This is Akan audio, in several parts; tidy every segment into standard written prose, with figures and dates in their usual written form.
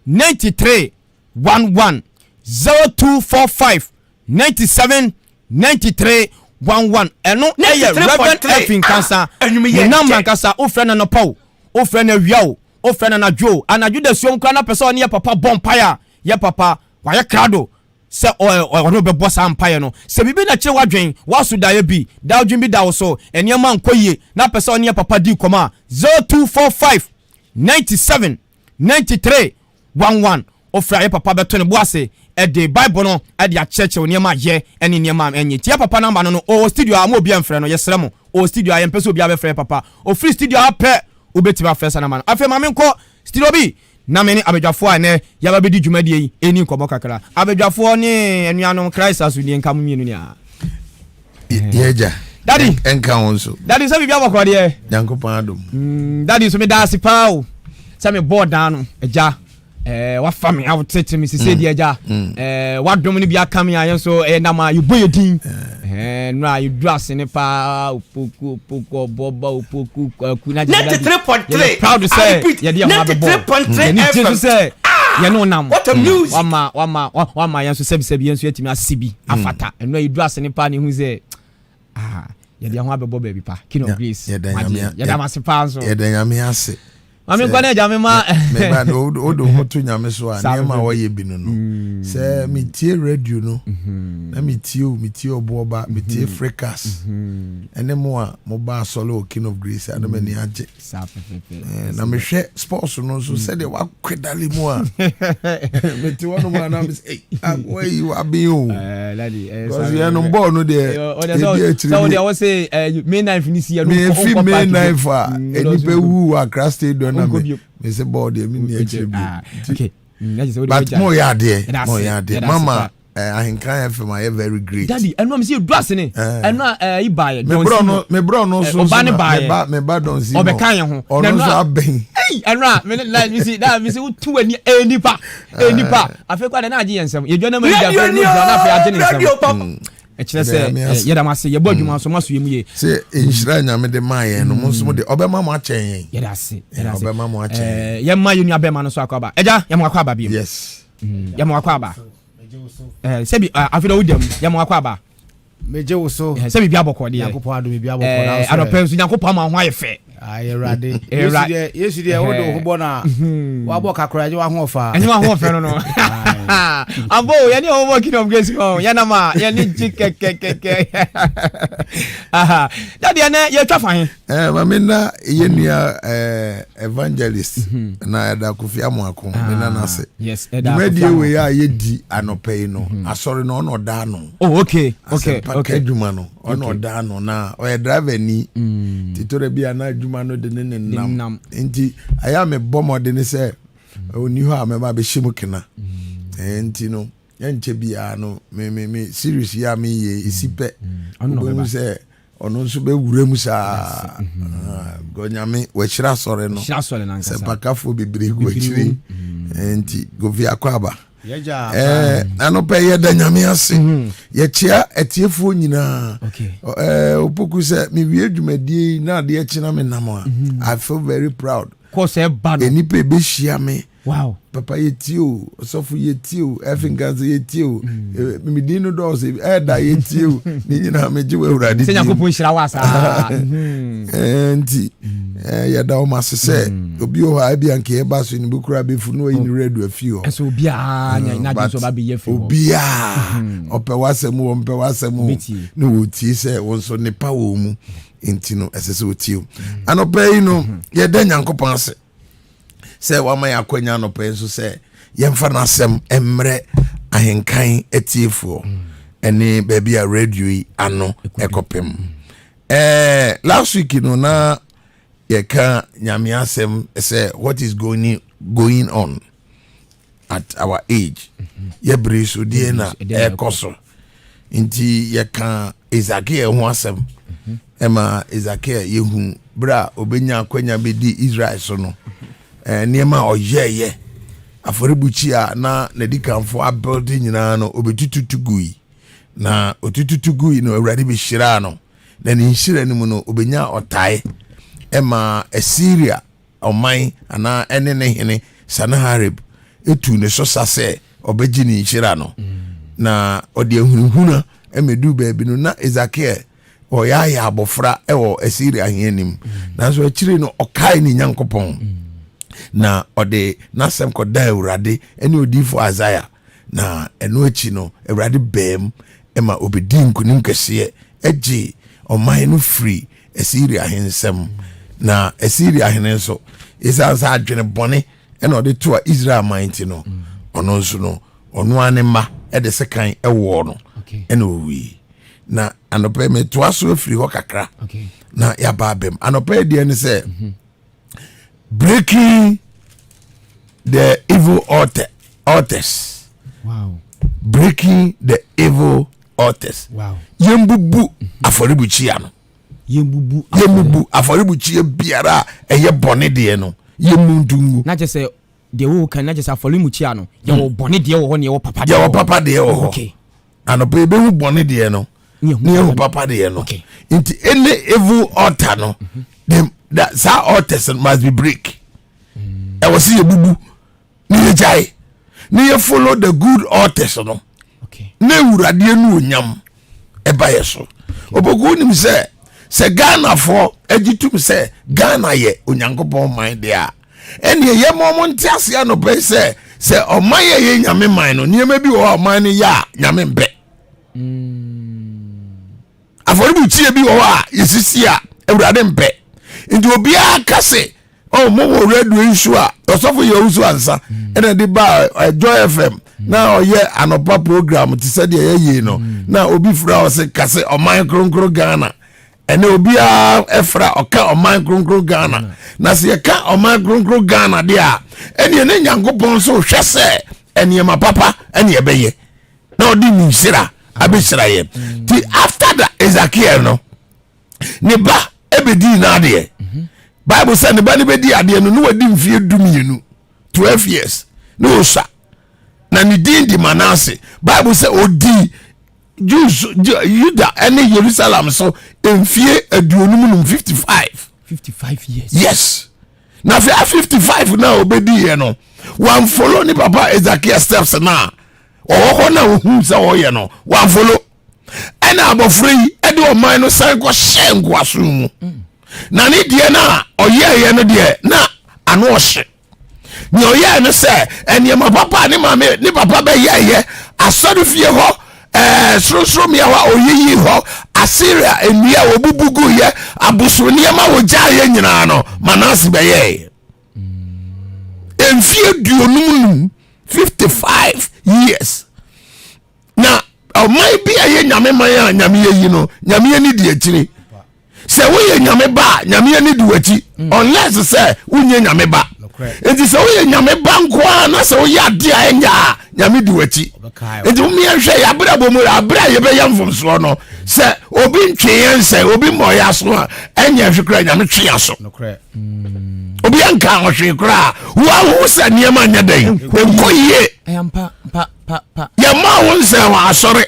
93 11, 0245 97 93 11. Ɛno ɛyɛ Reverend Efi Nkansa ne number nkasa. Wofrɛ no anɔpa o, wofrɛ no awia o, wofrɛ no anadwo o, anadwo da suom koraa na pɛ sɛ ɔne yɛ papa bɔ mpaeɛ a, yɛ papa wayɛ krado sɛ ɔne bɛbɔ saa mpaeɛ no. Sɛ biribi na kyerɛ w'adwen, woaso daeɛ bi, dadwen bi da wo so, nneɛma nkɔ yie na pɛ sɛ ɔne yɛ papa di nkɔmmɔ a, 0245 97 93 11. Wofrɛ a, yɛ papa bɛto ne bo ase ɛde Bible no ɛde akyerɛkyerɛ nneɛma yɛ ɛne nneɛma ɛnyɛ. Nti yɛ papa number no, ɔwɔ studio a, mo obi amfrɛ no, yɛsrɛ mo. Ɔwɔ studio a, yɛmpɛ sɛ obi abɛfrɛ yɛ papa. Ɔfiri studio a pɛ, wobɛtumi afrɛ sa number no. Afei maame nkɔ studio bi na me ne abadwafoɔ a ɛnɛ yɛaba bɛdi dwumadie yi ɛni nkɔmmɔ kakra. Abadwafoɔ ne anuanom Christ asodie nka mo mmienu nea. Yɛgya. Daddy. Ɛnka wo nso. Daddy, sɛ biribi abɔkɔ deɛ. Nyankopɔn adom. Daddy nso meda ase paa o sɛ mebɔɔ dan no agya wafa me awotete me sese deɛ agya wadom no bi aka me a, yɛn nso ɛyɛ nam a yɛbɔ yɛ din no a yɛduru ase ne paa. Opoku, Opoku, ɔbɔba Opoku Kwaku na gyina. Daddy, yɛyɛ proud sɛ yɛde yɛn ho abɛbɔ. Yɛne gye so sɛ yɛne wo nam wama wama wama yɛn nso sɛbisɛbi, yɛn nso yɛtumi ase bi afata. Ɛno a yɛduru ase ne paa ne hu sɛ, ah, yɛde yɛn ho abɛbɔ baabi pa. King of Grace, yɛda mo ase paa nso. Yɛda Nyame ase. Maame nkwa ne agya me ma. Meba no, wode ho to Nyame so a, nneɛma a wɔyɛ bi no, sɛ metie radio no na metie o, metie Ɔboɔba, metie Fricas ɛne mo a moba asɔre wɔ King of Grace a, na m'ani agye. Na mehwɛ sports no nso, sɛdeɛ wakwedale mu a mete hɔ nom a, na mesɛ akoa yi waben o, because yɛnom bɔɔl no deɛ, ɛdi akyiri. Mefi May 9 a nnipa wu wɔ Accra Stadium na me sɛ bɔɔl deɛ, menni akyire bi. But mo yɛ adeɛ, mo yɛ adeɛ mama. Ahenkan FM ayɛ very great. Daddy, ɛnu a mi si edu ase ne ɛnu a ɛyi ba yɛ. Me brɔ no so ɔba ne ba yɛ. Me ba Don Si. Ɔbɛka yɛn ho. Ɔno nso abɛn. Ɛyi, ɛnu a mi na mi si na mi si wotu ani enipa enipa afei kɔ adɛ na agye yɛn nsɛm yɛdwa na ma yi afei no dwa na afei agye ne nsɛm. Ɛkyerɛ sɛ yɛda mo ase, yɛbɔ adwuma nso mo aso yɛ mu yie. Sɛ nhyira Nyame de maa yɛn no, mo nso mo de ɔbɛma mo akyɛn yɛn. Yɛda ase, yɛda ase. Ɔbɛma mo akyɛn yɛn. Yɛma yɛn nua bɛrima no nso akɔ aba. Ɛgya, yɛma wakɔ aba bio. Yɛma wakɔ aba. Sɛbi afei na wodam, yɛma wakɔ aba. Megye wo so. Sɛ biribi abɔkɔ deɛ. Nyankopɔn adom, biribi abɔkɔ na nso. Anɔpɛ nso Nyankopɔn ama ho ayɛ fɛ. Ayɛ Awurade. Yesu deɛ, Yesu deɛ, wode wo ho bɔ no a, wabɔ kakra, ɛnyɛ waho ɔfa. Ɛnyɛ waho ɔfɛ no. Abo yɛne ɔwɔ King of Grace hɔ, yɛnam a yɛne gye kɛkɛkɛkɛ. Daddy, ɛnɛ yɛtwa fa he? Maame na yɛ nua evangelist na ɛda Kofi Amoako, me nana ase. Dwumadie wei a yɛdi anɔpɛ yi no, asɔre no ɔna ɔda ano. Oh, okay. Asɛmpa adwuma no ɔna ɔda ano, na ɔyɛ driver ni titore bi a na adwuma no de ne ne nam, nti ayɛ a mebɔ mmɔden sɛ ɔni hɔ a mɛma bɛhyɛ mu kena. Nti no yɛnkyɛ biara no, me series yi a meyɛ ɛsi pɛ, wobɛhu sɛ ɔno nso bɛwura mu saa. Nyame wahyira asɔre no sɛ pakafoɔ bebree gu akyire, nti Kofi akɔ aba. Anɔpɛ yɛda Nyame ase, yɛkyea atiefoɔ nyinaa. Opoku, sɛ mewie dwumadie yi na adeɛ kyena me nam a, I feel very proud. Nnipa ɛbɛhyia me, "Papa, yɛtie o, ɔsɔfo, yɛtie o, ɛfi nka sɛ yɛtie o, medin no dɔɔso, ɛda yɛtie o," ne nyinaa megye wɔ Awurade. Sɛ Nyankopɔn hyira wo asaa. Nti yɛda wo ma ase sɛ obi wɔ hɔ a ebia nka yɛba so ne bɛkura bɛfu na wayi ne radio afi hɔ. Ɛsɛ obiaa nya so ba bɛyɛ fi hɔ. Obiaa ɔpɛ w'asɛm wɔ mpɛ w'asɛm o na wɔtie sɛ wo nso nipa wɔ mu, nti no ɛsɛ sɛ wɔtie o. Anɔpɛ yi no yɛda Nyankopɔn ase sɛ wama yɛ akwanya anɔpɛ yi nso sɛ yɛmfa n'asɛm mmerɛ Ahenkan atiefoɔ ɛne baabi a radio yi ano ɛkɔpem. Last week no na yɛka Nyame asɛm sɛ what is going on at our age, yɛbere so deɛ na ɛkɔ so. Nti yɛka Ezekiel ho asɛm, ɛma Ezekiel yɛhu berɛ a ɔbɛnya akwanya bɛdi Israel so no, nneɛma a ɔyɛɛyɛ, afɔrebukyia a na n'adikanfoɔ abɛlde nyinaa no ɔbɛtututu gui, na ɔtututu gui no Awurade bɛhyiraa no, na ne nhyira no mu no ɔbɛnya ɔtae ɛma Assyria ɔman anaa ɛne ne hene Sanaharib. tuu ne so sa sɛ ɔbɛgye ne nhyira no. Na ɔde ahunahuna mɛduu baabi no, na Ezekiel ɔyɛ ayɛ abɔfra wɔ Asiria hene anim. Nanso akyire no ɔkae ne Nyankopɔn, na ɔde n'asɛm kɔdaa Awurade ne odiyifoɔ Isaiah. Na ɛno akyi no, Awurade baam ma ɔbɛdii nkonim kɛseɛ gyee ɔman no firii Asiria hene nsam. Na Asiria hene nso, ɛsiane sɛ adwene bɔne na ɔde toa Israel man nti no, ɔno nso no, ɔno ara ne mma de sekan wɔɔ no ɛna ɔwui. Na anɔpa yi metoa so afiri hɔ kakra na yɛaba abam. Anɔpa yi deɛ ne sɛ breaking the evil altar, altars. Wow. Breaking the evil altars. Wow. Yɛmbubu afɔrebukyia no. Yɛmbubu yɛmbubu afɔrebukyia biara a ɛyɛ bɔne deɛ no, yɛmmu nto ngu. Na kyerɛ sɛ deɛ wɔwɔ kan na kyerɛ sɛ afɔremukyia no, yɛwɔ bɔne deɛ wɔ hɔ ne yɛwɔ papa deɛ. Yɛwɔ papa deɛ wɔ hɔ. Anɔpa yɛbɛhu bɔne deɛ no ne ne yɛhu papa deɛ no. Nti any evil altar no, saa altars no must be break. Ɛwɔ sɛ yɛbubu ne yɛgyae ne yɛ follow the good altars no na Awurade nu onyam ɛba yɛ so. Ɔbɛku wonim sɛ sɛ Ghanafoɔ agye tom sɛ Ghana yɛ Onyankopɔn man deɛ a, ɛneɛ yɛma ɔmo nte aseɛ anɔpa yi sɛ sɛ ɔman yɛ yɛ Nyame man no, nneɛma bi wɔ hɔ a ɔman no yɛ a Nyame mpɛ. Afɔrebukyia bi wɔ hɔ a yɛsisi a Awurade mpɛ. Nti obiara ka se, oh, mo wɔ radio yi so a ɔsɔfo yɛ owusu ansa ɛna de ba Joy FM na ɔyɛ anɔpa program te sɛ deɛ yɛyie no, na obi fira ɔse ka se ɔman kronkron Ghana. Ɛnɛ obiara ɛfra ɔka ɔman kronkron Ghana. Na sɛ yɛka ɔman kronkron Ghana deɛ a, ɛneɛ ne Nyankopɔn nso hwɛ sɛ nneɛma papa ɛne ɛbɛyɛ na ɔde ne nhyira abɛhyira yɛn. Nti after the Ezekiel no, ne ba ɛbɛdii n'adeɛ. Bible sɛ ne ba no bɛdi adeɛ no, ne wadi mfeɛ 12, 12 years, ne ɔsua. Na ne din di Manase. Bible sɛ ɔdii Jews, Juda ne Jerusalem so mfie 55, 55. 55 years. Yes. Na afei a 55 na obediiɛ no, wamfollow ne papa Ezekiel steps na ɔwɔ hɔ na ohun sɛ ɔyɛ no, wamfollow. Ɛna abɔfra yi ɛde ɔman no san kɔhyɛ nkoasom mu. Na ne deɛ no a ɔyɛɛyɛ no deɛ na ano ɔhye. Nea ɔyɛɛ no sɛ nneɛma papa a ne maame ne papa bɛyɛɛyɛ asɔrefie hɔ, sorosoro mmea hɔ a ɔyiyi hɔ, Asiria nnua a wɔbubu guiɛ, abosom nneɛma a wɔgyaeɛ nyinaa no, Manase bɛyɛɛ. Mfie 55, 55 years. Na ɔman bi a ɛyɛ Nyame man a Nyame ayi no, Nyame ani di akyire. Sɛ woyɛ Nyame ba a, Nyame ani di w'akyi, unless sɛ wonyɛ Nyame ba. Nti sɛ woyɛ Nyame ba nko a na sɛ woyɛ ade a ɛnyɛ a, Nyame di w'akyi. Nti womeɛnhwɛ yɛabrabɔ mu, aberɛ a yɛbɛyɛ mfomsoɔ no, sɛ obi ntwe yɛn sɛ obi mmɔ yɛ aso a, ɛnyɛ hwe koraa Nyame twe aso. Obi anka ɔhwee koraa, woahu sɛ nneɛma nyɛ dɛn, nkɔ yie. Yɛma wo nsɛn wɔ asɔre,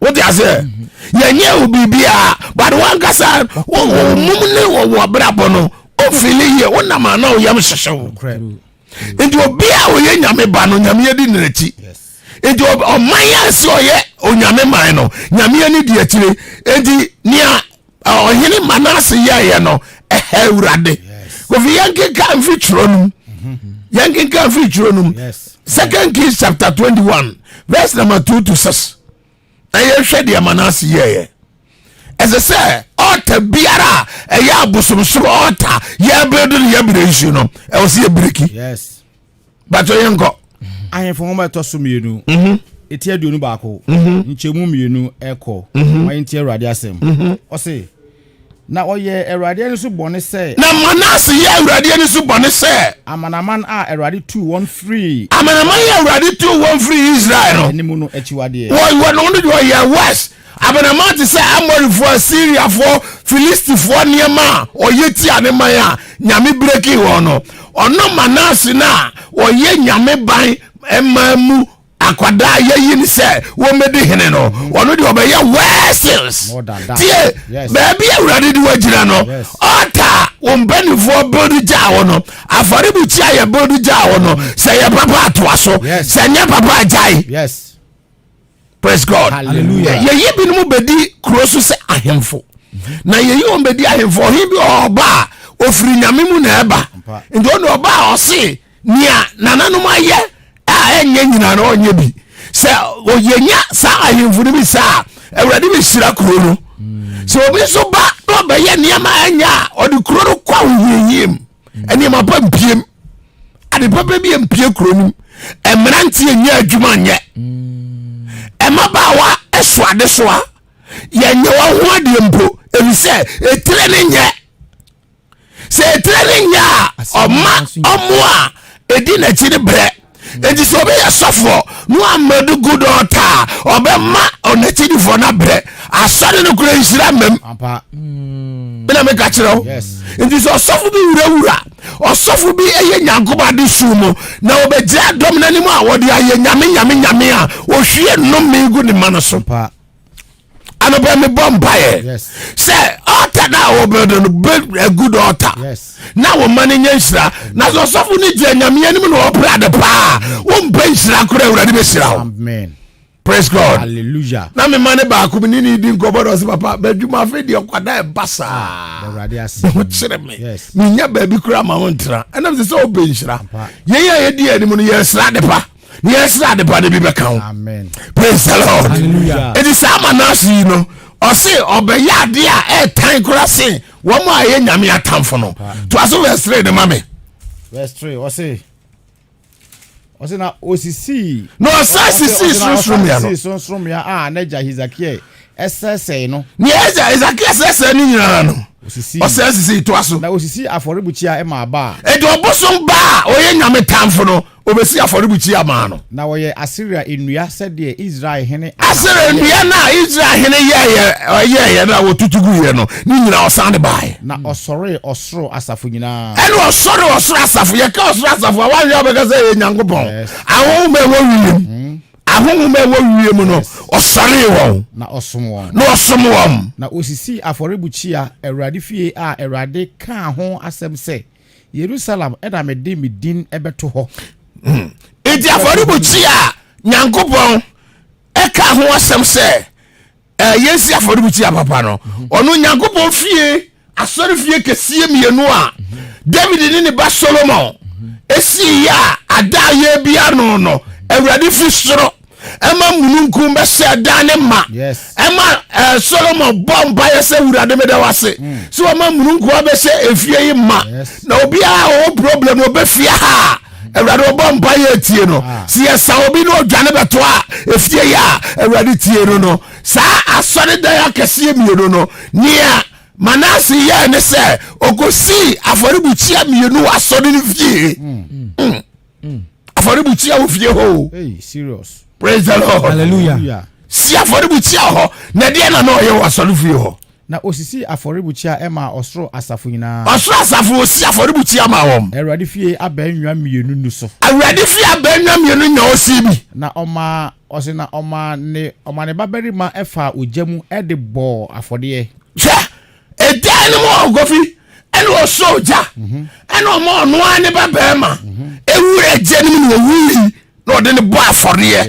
wote aseɛ, yɛnyɛ wo biribiaa, but wankasa wo mum ne wɔ abrabɔ no wofili yie, wonam a na woyam hyehye wo. Nti obi a ɔyɛ Nyame ba no, Nyame adi n'akyi. Nti ɔman a sɛ ɔyɛ Onyame man no, Nyame ani di akyire. Nti nea ɔhene Manase yɛeɛ no ɛha Awurade. Kofi, yɛnkenka mfiri twerɛ no mu, yɛnkenka mfiri twerɛ no mu, Second Kings chapter 21 verse number 2 to 6, na yɛhwɛ deɛ Manase yɛeɛ. Ɛsɛ sɛ ɔta biara a ɛyɛ abosomsom ɔta yɛbere do ne yɛbere nsu no, ɛwɔ sɛ yɛbreak. Batɔ yɛnkɔ. Ahemfo nwoma ɛtɔ so mmienu, eti 21, nkyɛmu mmienu ɛkɔ. Ma yɛntie Awurade asɛm. Ɔse, na ɔyɛ Awurade ani so bɔne sɛ. Na Manase yɛ Awurade ani so bɔne sɛ. Amanaman a Awurade tuu wɔn firii. Amanaman a Awurade tuu wɔn firii Israel no. Anim no akyiwadeɛ. Wɔ wɔ no deɛ ɔyɛ worse. Amanaman te sɛ Amorifoɔ, Asiriafoɔ, Filistifoɔ nneɛma a ɔyɛ tia ne man a Nyame breakii wɔn no. Ɔno Manase no a ɔyɛ Nyame ban man mu. Akwadaa yɛyi no sɛ wɔmmɛdi hene no, ɔno deɛ ɔbɛyɛ wɛsils. Tie, baabi Awurade de wagyina no, ɔta wo mpanimfoɔ build gyaa wo no, afɔrebukyia yɛ build gyaa wo no, sɛ yɛ papa atoa so, sɛ nyɛ papa agyae. Praise God. Yɛyi binom bɛdi kuro so sɛ ahemfo, na yɛyi wɔn bɛdi ahemfo. Ɔhen bi ɔba a ofiri Nyame mu na ɛba, nti ɔno ɔba a ɔse nea nananom ayɛ a ɛnyɛ nyinaa no ɔnyɛ bi. Sɛ yɛnya saa ahemfo no bi saa, Awurade bɛhyira kuro no. Sɛ obi nso ba na ɔbɛyɛ nneɛma a ɛnyɛ a, ɔde kuro no kɔ ahohiahia mu. Nneɛma pa mpiem, ade papa bi mpie kuro no mu, mmeranteɛ nyɛ adwuma nyɛ, mmabaawa ɛso adesoa, yɛnyɛ wɔn ho adeɛ mpo, efisɛ etire ne nyɛ. Sɛ etire ne nyɛ a, ɔma ɔmo a edi n'akyi ne brɛ. Eti sɛ obi yɛ sɔfoɔ na wamɛdo good altar a, ɔbɛma ɔn'akyidifoɔ no abrɛ. Asɔre no kura nhyira mmam na meka kyerɛ wo. Nti sɛ ɔsɔfo bi wurawura, ɔsɔfo bi yɛ Nyankopɔn ade su mu na ɔbɛgyina dɔm no anim a wɔde ayɛ nyame nyame nyame a, ɔhwie nnome gu ne ma no so. Anɔpɛ mebɔ mpaeɛ sɛ altar no a wɔbɛdo no, build a good altar na wo ma no nyɛ nhyira. Na sɛ ɔsɔfo no gyina Nyame anim na ɔpere ade paa, wompɛ nhyira koraa, Awurade bɛhyira wo. Praise God. Hallelujah. Na mema ne baako mi ne ne di nkɔmmɔ na ɔsɛ, "Papa, m'adwuma afei deɛ nkwadaa ɛba saa Awurade ase. Me ho kyerɛ me, menya baabi koraa ma wo ntena." Ɛnam sɛ wopɛ nhyira, yɛn a yɛdi anim no, yɛsra ade pa na yɛsra ade pa no bi bɛka ho. Amen. Praise the Lord. Hallelujah. Ɛti saa Manase yi no, ɔse ɔbɛyɛ adeɛ a ɛɛtan koraa sen wɔn a ɛyɛ Nyame atamfo no. Toa so verse 3 ne ma me. Verse 3, ɔse na osisii Na ɔsan sisii sorɔnsorɔmmea no. Osisii sorɔnsorɔmmea a n'agya Hesekiel ɛsɛsɛe no. Nea ɛgya Hesekiel sɛsɛe no nyinaa no, osisii. Ɔsan sisii. Toa so. Na osisii afɔrebukyia maa Baal. Ɛnti ɔbosom ba a ɔyɛ Nyame tamfo no, obesi afɔrebukyia maa no. Na wɔyɛ Asiria nnua sɛdeɛ Israel hene Ahas Asiria yɛeɛ. nnua no a Israel hene yɛeɛ, ɔyɛeɛ no a wɔtutu guiɛ no, ne nyinaa ɔsan de baeɛ. Na ɔsɔree ɔsoro asafo nyinaa. Ɛna ɔsɔre ɔsoro asafo. Yɛka ɔsoro asafo a, woahwɛ a wobɛka sɛ ɛyɛ Nyankopɔn. Ahonhom a ɛwɔ wiem. Ahonhom a ɛwɔ wiem no, ɔsɔree wɔn. Na ɔsom wɔn. Na ɔsom wɔn. Na osisii afɔrebukyia Awurade fie a Awurade kaa ho asɛm sɛ, "Yerusalem na mede me din bɛto hɔ." Enti afɔrebukyia a Nyankopɔn ɛka ho asɛm sɛ yɛnsi afɔrebukyia papa no, ɔno Nyankopɔn fie, asɔre fie kɛseɛ mmienu a David ne ne ba Solomon esii yɛ a ada a yɛbi ano no, Awurade fi soro ɛma mununkum bɛhyɛ dan ne ma. Ɛma Solomon bɔ mpaeɛ sɛ, "Wurade, meda wase sɛ wɔma mununkum abɛhyɛ efie yi ma." Na obiara a ɔwɔ problem no ɔbɛfie ha a, Awurade ɔbɔ mpaeɛ tie no. Sɛ yɛsa obi na ɔdwane bɛto a efie yi a, Awurade tie no. Saa asɔredan akɛseɛ mmienu no, nea Manase yɛɛ ne sɛ ɔkɔsii afɔrebukyia mmienu wɔ asɔre no fie. Afɔrebukyia wɔ fie hɔ o. Hey, serious. Praise the Lord. Hallelujah. Si afɔrebukyia hɔ na deɛ na ɔyɛ wɔ asɔre fie hɔ? Na osisii afɔrebukyia maa ɔsoro asafo nyinaa. Ɔsoro asafo, osi afɔrebukyia maa wɔn. Awurade fie abannwa mmienu no so. Awurade fie abannwa mmienu na ɔsii bi. Na ɔmaa, ɔse na ɔmaa ne babarima faa ogya mu de bɔɔ afɔdeɛ. Hwɛ, ɛdan no mu ɔkɔfi ɛna ɔsɔ ogya, ɛna ɔma ɔno ara ne ba bɛrima ewura gya no mu na owui na ɔde ne bɔ afɔreɛ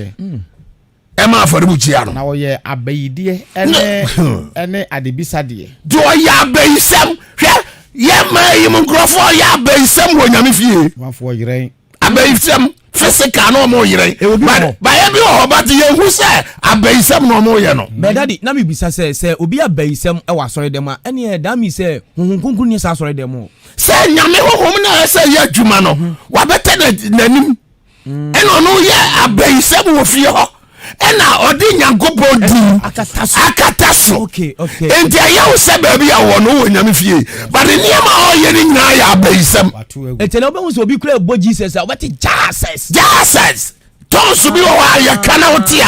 ɛma afɔrebukyia no. Na ɔyɛ abayideɛ ɛne adebisadeɛ. Deɛ ɔyɛ abayisɛm, hwɛ, yɛ maa yi mu nkurɔfoɔ ɔyɛ abayisɛm wɔ Nyame fie. Wafoɔ yerɛn. Abayisɛm physical na ɔmo yerɛn. Ɛwɔ bi wɔ hɔ. Bayɛ bi wɔ hɔ, but yɛhu sɛ abayisɛm na ɔmo yɛ no. Bɛɛ daddy, na mebisa sɛ obi abayisɛm wɔ asɔre dɛm a, ɛneɛ that means sɛ Honhom Kronkron ni saa asɔre dɛm hɔ. Sɛ Nyame honhom na ɛsɛ yɛ adwuma no, wabɛtɛ n'anim, ɛna ɔno yɛ abayisɛm wɔ fie hɔ, ɛna ɔde Nyankopɔn din akata so. Akata so. Enti ɛyɛ wo sɛ baabi a wɔ no wɔ Nyame fie, but nneɛma a ɔyɛ no nyinaa yɛ abayisɛm. Wato agu. Ɛnti na wobɛhu sɛ obi kura ɛbɔ Jesus a, wobɛte Jesus. Jesus tongues bi wɔ hɔ a yɛka na wote a,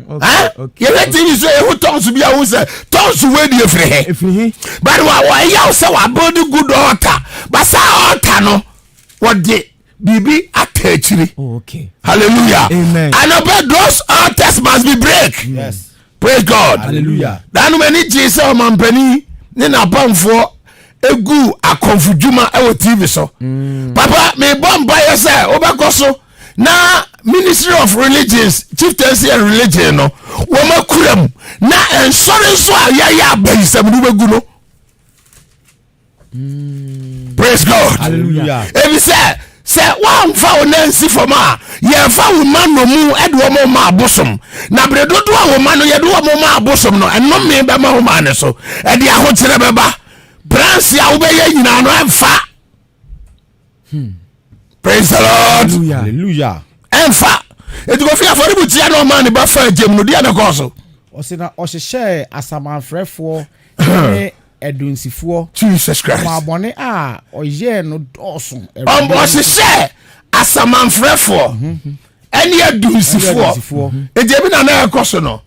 Ah, okay, yɛhwɛ TV so, yɛhu tongues bi a, wohu sɛ tongues wei deɛ ɛfiri he? Ɛfiri he? But wa ɛyɛ wo sɛ wabuild good altar, but saa altar no, wɔde biribi ate. ɛka akyiri. Oh, okay. Hallelujah. Amen. Anɔpɛ those altars must be break. Yes. Praise God. Hallelujah. Danom ani gyee sɛ ɔmampanin ne n'apamfoɔ egu akɔnfodwuma wɔ TV so. Papa, mebɔ mpaeɛ sɛ wobɛkɔ so na Ministry of Religions, Chieftaincy and Religion no, wɔn akura mu na nsɔre nso a yɛayɛ abayisɛm no wobɛgu no. Praise God. Hallelujah. Ebi sɛ sɛ woamfa wo nan nsi fam a yɛfa wo ma nnomu de wɔn ma abosom na bere dodoɔ a wo ma no yɛde wɔn ma abosom no ɛnome bɛma wo maa ne so ɛde ahokyerɛ bɛba branse a wobɛyɛ nyinaa no ɛmfa. Praise the Lord. Hallelujah. Ɛmfa. Eti kofi afɔrebukyia na ɔmaa ne ba fa agyem no deɛ na kɔɔ so. Ɔsi na ɔhyehyɛɛ asamanfrɛfoɔ ne adunsifoɔ. Jesus Christ. Ɔmaa bɔne a ɔyɛɛ no dɔɔso. Ɔhyehyɛɛ asamanfrɛfoɔ ɛne adunsifoɔ. Eti ebi na na ɛkɔ so no.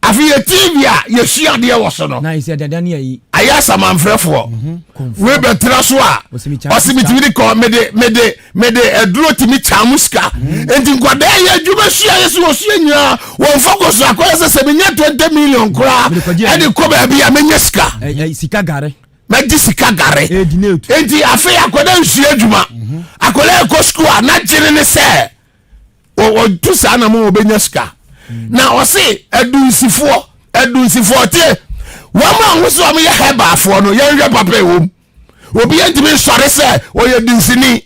Afei yɛ TV a yɛsua adeɛ wɔ so no. Na ɛsɛ dada ne ayi. Ayɛ asamanfrɛfoɔ. Mhm. Wei bɛtena so a ɔsi mitumi de kɔ mede mede mede aduro tumi kyaa mu sika. Mhm. Nti nkwadaa yɛ adwuma sua yɛ so wɔsua nyinaa wɔn focus akɔyɛ sɛ sɛ menya 20 million koraa ɛde kɔ baabi a menya sika. Sika gare. Mɛgye sika gare. Nti afei akwadaa nsua adwuma. Mhm. Akwadaa ɛkɔ sukuu a n'agyene ne sɛ. Ɔtu saa na mo ɔbɛnya sika na ɔse adunsifoɔ adunsifoɔ tie wɔn a wɔn sɛ wɔn yɛ hɛbaafoɔ no yɛnhwɛ papa ɛwɔ mu obi yɛntumi nsɔre sɛ ɔyɛ dunsini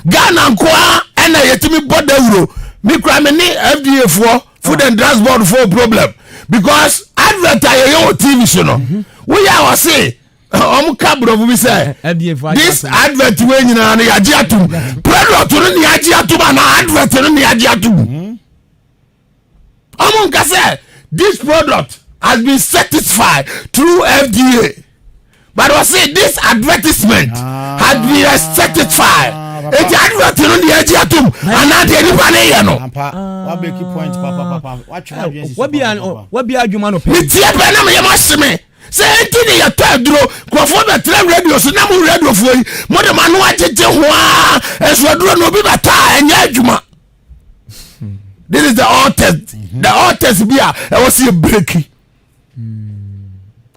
Ghana nkoa ɛna yɛtumi bɔ dawuro me kura me ne FDA foɔ Food and Drugs Board foɔ problem because advert a yɛyɛ wɔ TV so no woyɛ a ɔse wɔn ka borɔfo bi sɛ this advert wei nyinaa no yɛagye atum product no ne yɛagye atum anaa advert no ne yɛagye atum wɔn nka sɛ this product has been satisfied through FDA but wɔn say this advertisement has been satisfied eti advert no ne yɛagye atum anaa deɛ nipa ne yɛ no. Wabi adwuma no pɛ. Mi tie pɛ na mi yɛ ma se mi. Sɛ enti ne yɛtɔ aduro, nkurɔfoɔ bɛtena radio so na mo radiofoɔ yi, mode mo ano agyegye ho ara, nso aduro no obi bɛtɔ a ɛnyɛ adwuma. This is the altars, the altars bi a ɛwɔ sɛ yɛ breki.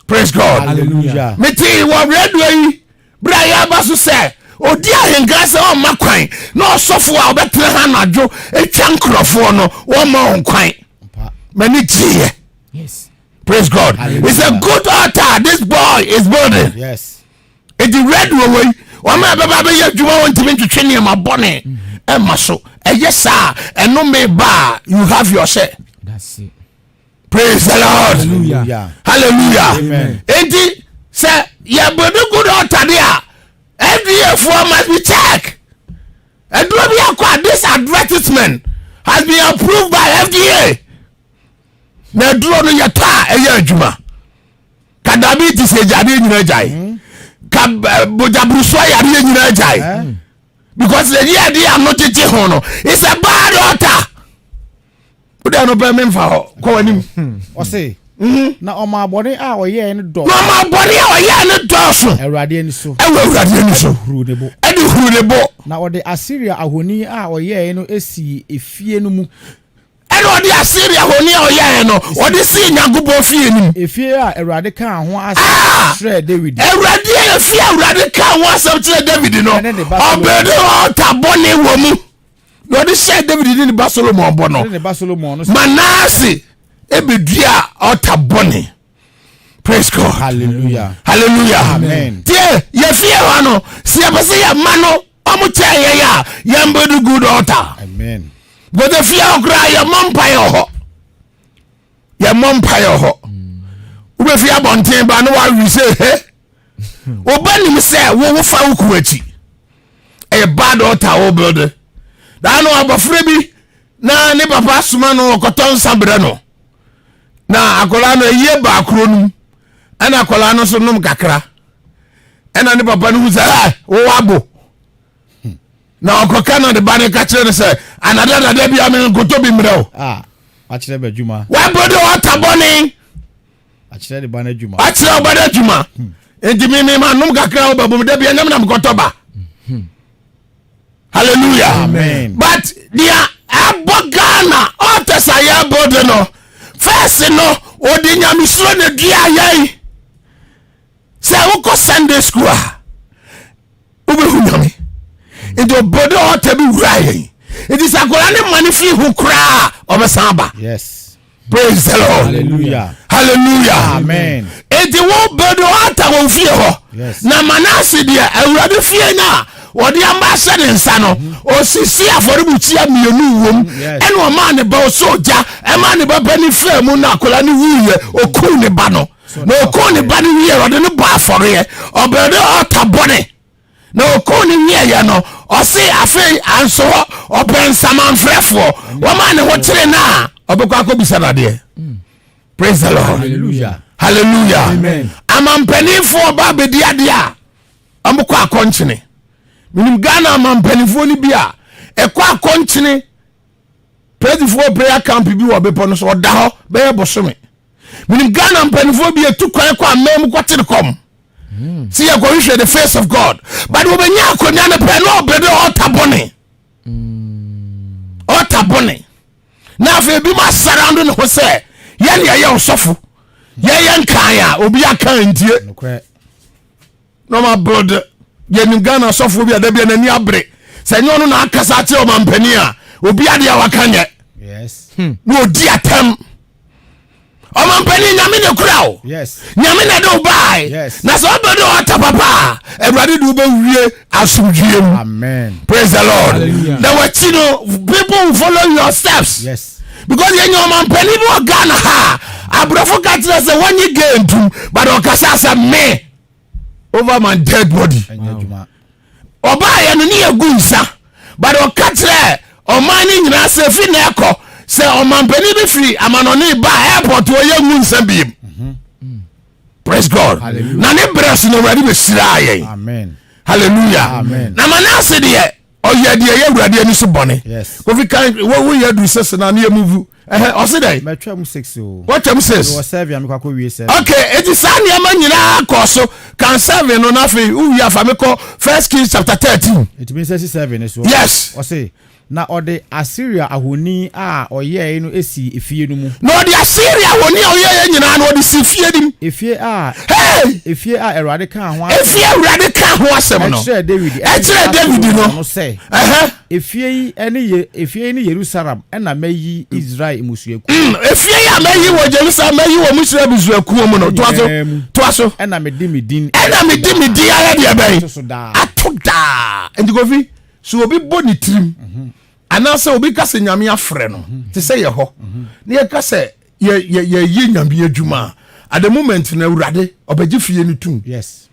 Praise God. Hallelujah. Mete wɔ radio yi berɛ a yɛaba so sɛ ɔdi ahenkra sɛ ɔmma kwan na ɔsɔfo a ɔbɛtena ha anadwo atwa nkurɔfoɔ no wɔmma wɔn kwan. M'ani gyeeɛ. Yes. Praise God. Hallelujah. It's a good altar this boy is building. Yes. Eti red wɔ wei wɔn a ɛbɛba abɛyɛ adwuma wɔn ntumi ntwetwe nneɛma bɔne ɛma so ɛyɛ saa ɛnome ba you have your share. That's it. Praise the Lord. Hallelujah. Hallelujah. Amen. Eti sɛ yɛ build good altar de a FDA foɔ must be check. Aduro bi akɔ a this advertisement has been approved by FDA. Na aduro no yɛtɔ a ɛyɛ adwuma. Ka diabetes agyadeɛ nyinaa gyae. Ka mogyaburusoɔ yareɛ nyinaa gyae. Because the year de ano gyegye ho no, it's a bad altar. Wode ano pɛ memfa hɔ, kɔ w'anim. Ɔse, na ɔmaa bɔne a ɔyɛɛ no dɔɔso. Na ɔmaa bɔne a ɔyɛɛ no dɔɔso. Awurade ani so. Ɛwɔ Awurade ani so. Ɛde huruu ne bo. Ɛde huruu ne bo. Na ɔde Asiria ahoni a ɔyɛɛ no sii efie no mu. Ɛna ɔde Asiria honi a ɔyɛɛ no, ɔde sii Nyankopɔn fie no mu. Efie a Awurade kaa ho asɛm Ah! kyerɛɛ Dawid. Awurade a efie a Awurade kaa ho asɛm kyerɛɛ Dawid no, Ɛne ne ba Solomon. ɔbɛde ɔta bɔne wɔ mu. Na ɔde hyɛɛ Dawid ne ne ba Solomon bɔ no. Ɛne ne ba Solomon no sɛ. Manase ebedua ɔta bɔne. Praise God. Hallelujah. Hallelujah. Amen. Tie, yɛ fie hɔ no, sɛ yɛpɛ sɛ yɛ ma no ɔmo kyɛ yɛn a, yɛn build good altar. Amen. Because fie hɔ koraa yɛ mmɔ mpaeɛ wɔ hɔ. Yɛ mmɔ mpaeɛ wɔ hɔ. Wobɛfi abɔnten ba na wawe sɛ he. Woba nim sɛ wo wofa wo kunu akyi. Ɛyɛ bad altar wo build. Daa no abɔfra bi na ne papa soma no ɔkɔtɔ nsa brɛ no. Na akwadaa no ayie baa kuro no mu. Ɛna akwadaa no nso nom kakra. Ɛna ne papa no hu sɛ ɛ wowɔ abo. Na ɔkɔka na ne ba no ka kyerɛ no sɛ anada dada bi ame nkotɔ bi mmerɛ o. Ah, wakyerɛ bɛ adwuma. Wabɔ de ɔta bɔne. Akyerɛ ne ba no adwuma. Akyerɛ ɔba no adwuma. Nti me me ma nom kakra wo bɛbom da bi ɛnyɛ me na mekɔtɔ ba. Hallelujah. Amen. But deɛ ɛbɔ Ghana altars a yɛbɔ de no first no ɔde nyamesuro na dua yɛn. Sɛ wokɔ Sunday school a wobɛhu nyame nti ɔbɔde altar bi wura yɛn nti sɛ akwadaa ne ma ne firi ho koraa ɔbɛsan aba. Yes. Praise the Lord. Hallelujah. Hallelujah. Amen. Enti wo bɛdo ata wɔn fie hɔ. Yes. Na Manase deɛ awurade fie no a wɔde ama ahyɛ ne nsa no osisi afɔrebukyia mmienu wom Yes. ɛna ɔmaa ne ba ɔsɔ gya ɛmaa ne ba panin faa mu na akwadaa no wuiɛ okuu ne ba no na okuu ne ba no wieɛ ɔde no bɔ afɔreɛ ɔbɛde ɔta bɔne na okuu ne wieɛ no ɔse afei anso hɔ ɔpɛ nsamanfrɛfoɔ wɔmaa ne ho kyere no a ɔbɛkɔ akɔbisa no adeɛ. Praise the Lord. Hallelujah. Hallelujah. Amen. Amampanimfoɔ ba abɛdi adeɛ a wɔkɔ akɔnkyene. Menim Ghana amampanimfoɔ no bi a ɛkɔ akɔnkyene presifoɔ prayer camp bi wɔ bepɔ no so ɔda hɔ bɛyɛ bosome. Menim Ghana mpanimfoɔ bi etu kwan kɔ aman mu kɔkyere kɔm. Si yɛ kɔhwehwɛ the face of God. But wɔbɛnya akonnwa no pɛ na ɔbɛde ɔta bɔne. Ɔta bɔne. Na afei ebi mu asarando ne ho sɛ yɛne yɛyɛ ɔsɔfo yɛyɛ nkan a obi aka ntie na ɔma build yɛnim Ghana asɔfoɔ bi a da bia n'ani abere sɛ ɛnyɛ ɔno na akasa akyerɛ ɔmampanin a obi adeɛ a waka nyɛ na ɔdi atɛm. Ɔmampanin nyame na kura o nyame na de wo bae na sɛ ɔbɛ de ɔta papa a awurade de wobɛwie asomdwie mu. Praise the Lord. Na wakyi no people will follow your steps. Yes. Because yɛnyɛ ɔmampanin bi wɔ Ghana ha aborɔfo ka kyerɛ sɛ wɔnye gay ntom but ɔkasa sɛ me over my dead body. Ɔbaayɛ no ne yɛgu nsa but ɔka kyerɛ ɔman no nyinaa sɛ fi na ɛkɔ sɛ ɔmampanin bi firi amanɔne ba airport ɔyɛ ngu nsa biem. Praise God. Na ne berɛ so na awurade bɛhyiraa yɛn. Hallelujah. Na Manase deɛ ɔyɛ deɛ ɛyɛ awurade ani so bɔne. Kofi kan wo yɛ duru sese na ne yɛ muvu. Ɛhɛ ɔse dɛ. Mɛtwam six o. Wɔtwam six. Wɔ seven a mekɔ akɔ wie seven. Okay, eti saa nneɛma nyinaa kɔɔ so kan seven no na afei wowie afa mekɔ First Kings chapter 13. Eti mi nsa si seven so. Yes. Ɔse na ɔde Asiria ahoni a ɔyɛe no sii efie no mu. Na ɔde Asiria ahoni a ɔyɛeɛ nyinaa no ɔde sii fie no mu. Efie a. Hey! Efie a Awurade kaa ho asɛm. Efie a Awurade kaa ho asɛm no. Ɛkyerɛɛ Dawid. Ɛkyerɛɛ Dawid no. No sɛ. Ɛhɛ. Efie yi ne Ye efie yi ne Yerusalem na mɛyi Israel mmusuakuo. Efie yi a mɛyi wɔ Jerusalem mɛyi wɔ Israel mmusuakuo mu no. Toa so. Toa so. Ɛna mede me din. Ɛna mede me din ayɛ deɛ bɛn. Ato so daa. Ato daa. Nti Kofi, sɛ obi bɔ ne tirim anaasɛ obi ka sɛ Nyame afrɛ no te sɛ yɛ hɔ na yɛka sɛ yɛyɛ Nyame adwuma a, at the moment na Awurade ɔbɛgye fie no tum. Yes.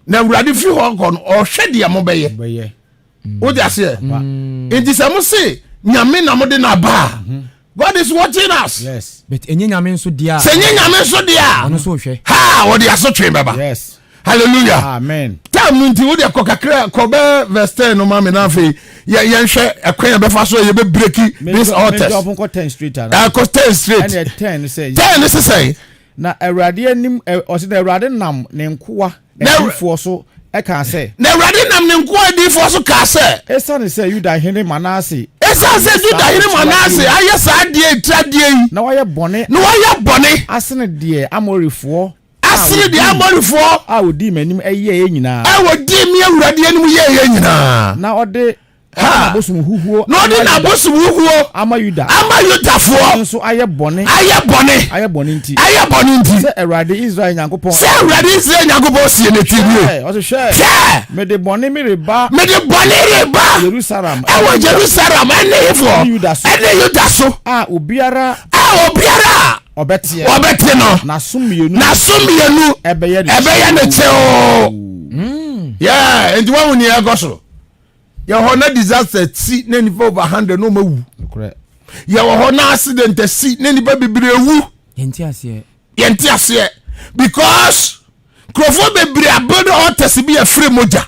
Na Awurade firi hɔ kɔ no ɔhwɛ deɛ mobɛyɛ. Wode aseɛ? Nti sɛ mo se Nyame na mode no aba a, God is watching us. Yes. But enye Nyame nso deɛ a. Sɛ enye Nyame nso deɛ a. Ɔno nso hwɛ. Ha ɔde asotwe bɛba. Yes. Hallelujah. Amen. Time no nti wode kɔ kakra kɔ bɛ verse 10 no ma me na afei yɛ yɛnhwɛ ɛkwan yɛ bɛfa so yɛ bɛ breaki this altars. Me kɔ 10 straight ana. Ɛkɔ 10 straight. Ɛna 10 sɛ. 10 ne sɛ. Na Awurade anim ɔsɛ na Awurade nam ne nkoa adiyifoɔ so kaa sɛ. Na Awurade nam ne nkoa adiyifoɔ so kaa sɛ. Esiane sɛ Yuda hene Manase. Esiane sɛ Yuda hene Manase ayɛ saa adeɛ etiradeɛ yi. Na wayɛ bɔne. Na wayɛ bɔne. Asene deɛ Amorifoɔ. Asene deɛ Amorifoɔ. A wɔdii m'anim yɛeɛ nyinaa. A wɔdii me Awurade anim yɛeɛ nyinaa. Na ɔde Ha! N'abosom huhuo Na ɔde n'abosom huhuo ama Yuda. Ama Yudafoɔ. Nso ayɛ bɔne. Ayɛ bɔne. Ayɛ bɔne nti. Ayɛ bɔne nti. Sɛ Awurade Israel Nyankopɔn. Sɛ Awurade Israel Nyankopɔn sie ne ti nie. Hwɛ, ɔse hwɛ. Hwɛ. Mede bɔne mereba. Mede bɔne reba. Yerusalem. Ɛwɔ Jerusalem ɛne hefoɔ. Ɛne Yuda so. Ɛne Yuda so. A obiara. A obiara. Ɔbɛteɛ. Ɔbɛte no. N'aso mmienu. N'aso mmienu. Ɛbɛyɛ ne kyɛw. Ɛbɛyɛ ne kyɛw. Yeah, nti wɔn mu ni ɛkɔ so. Yɛwɔ hɔ na disaster si na nipa over hundred na ɔma wu. Yɛwɔ hɔ na accident si na nipa bebree wu. Yɛnte aseɛ. Yɛnte aseɛ because nkurɔfoɔ bebree abuild altars bi afiri mogya.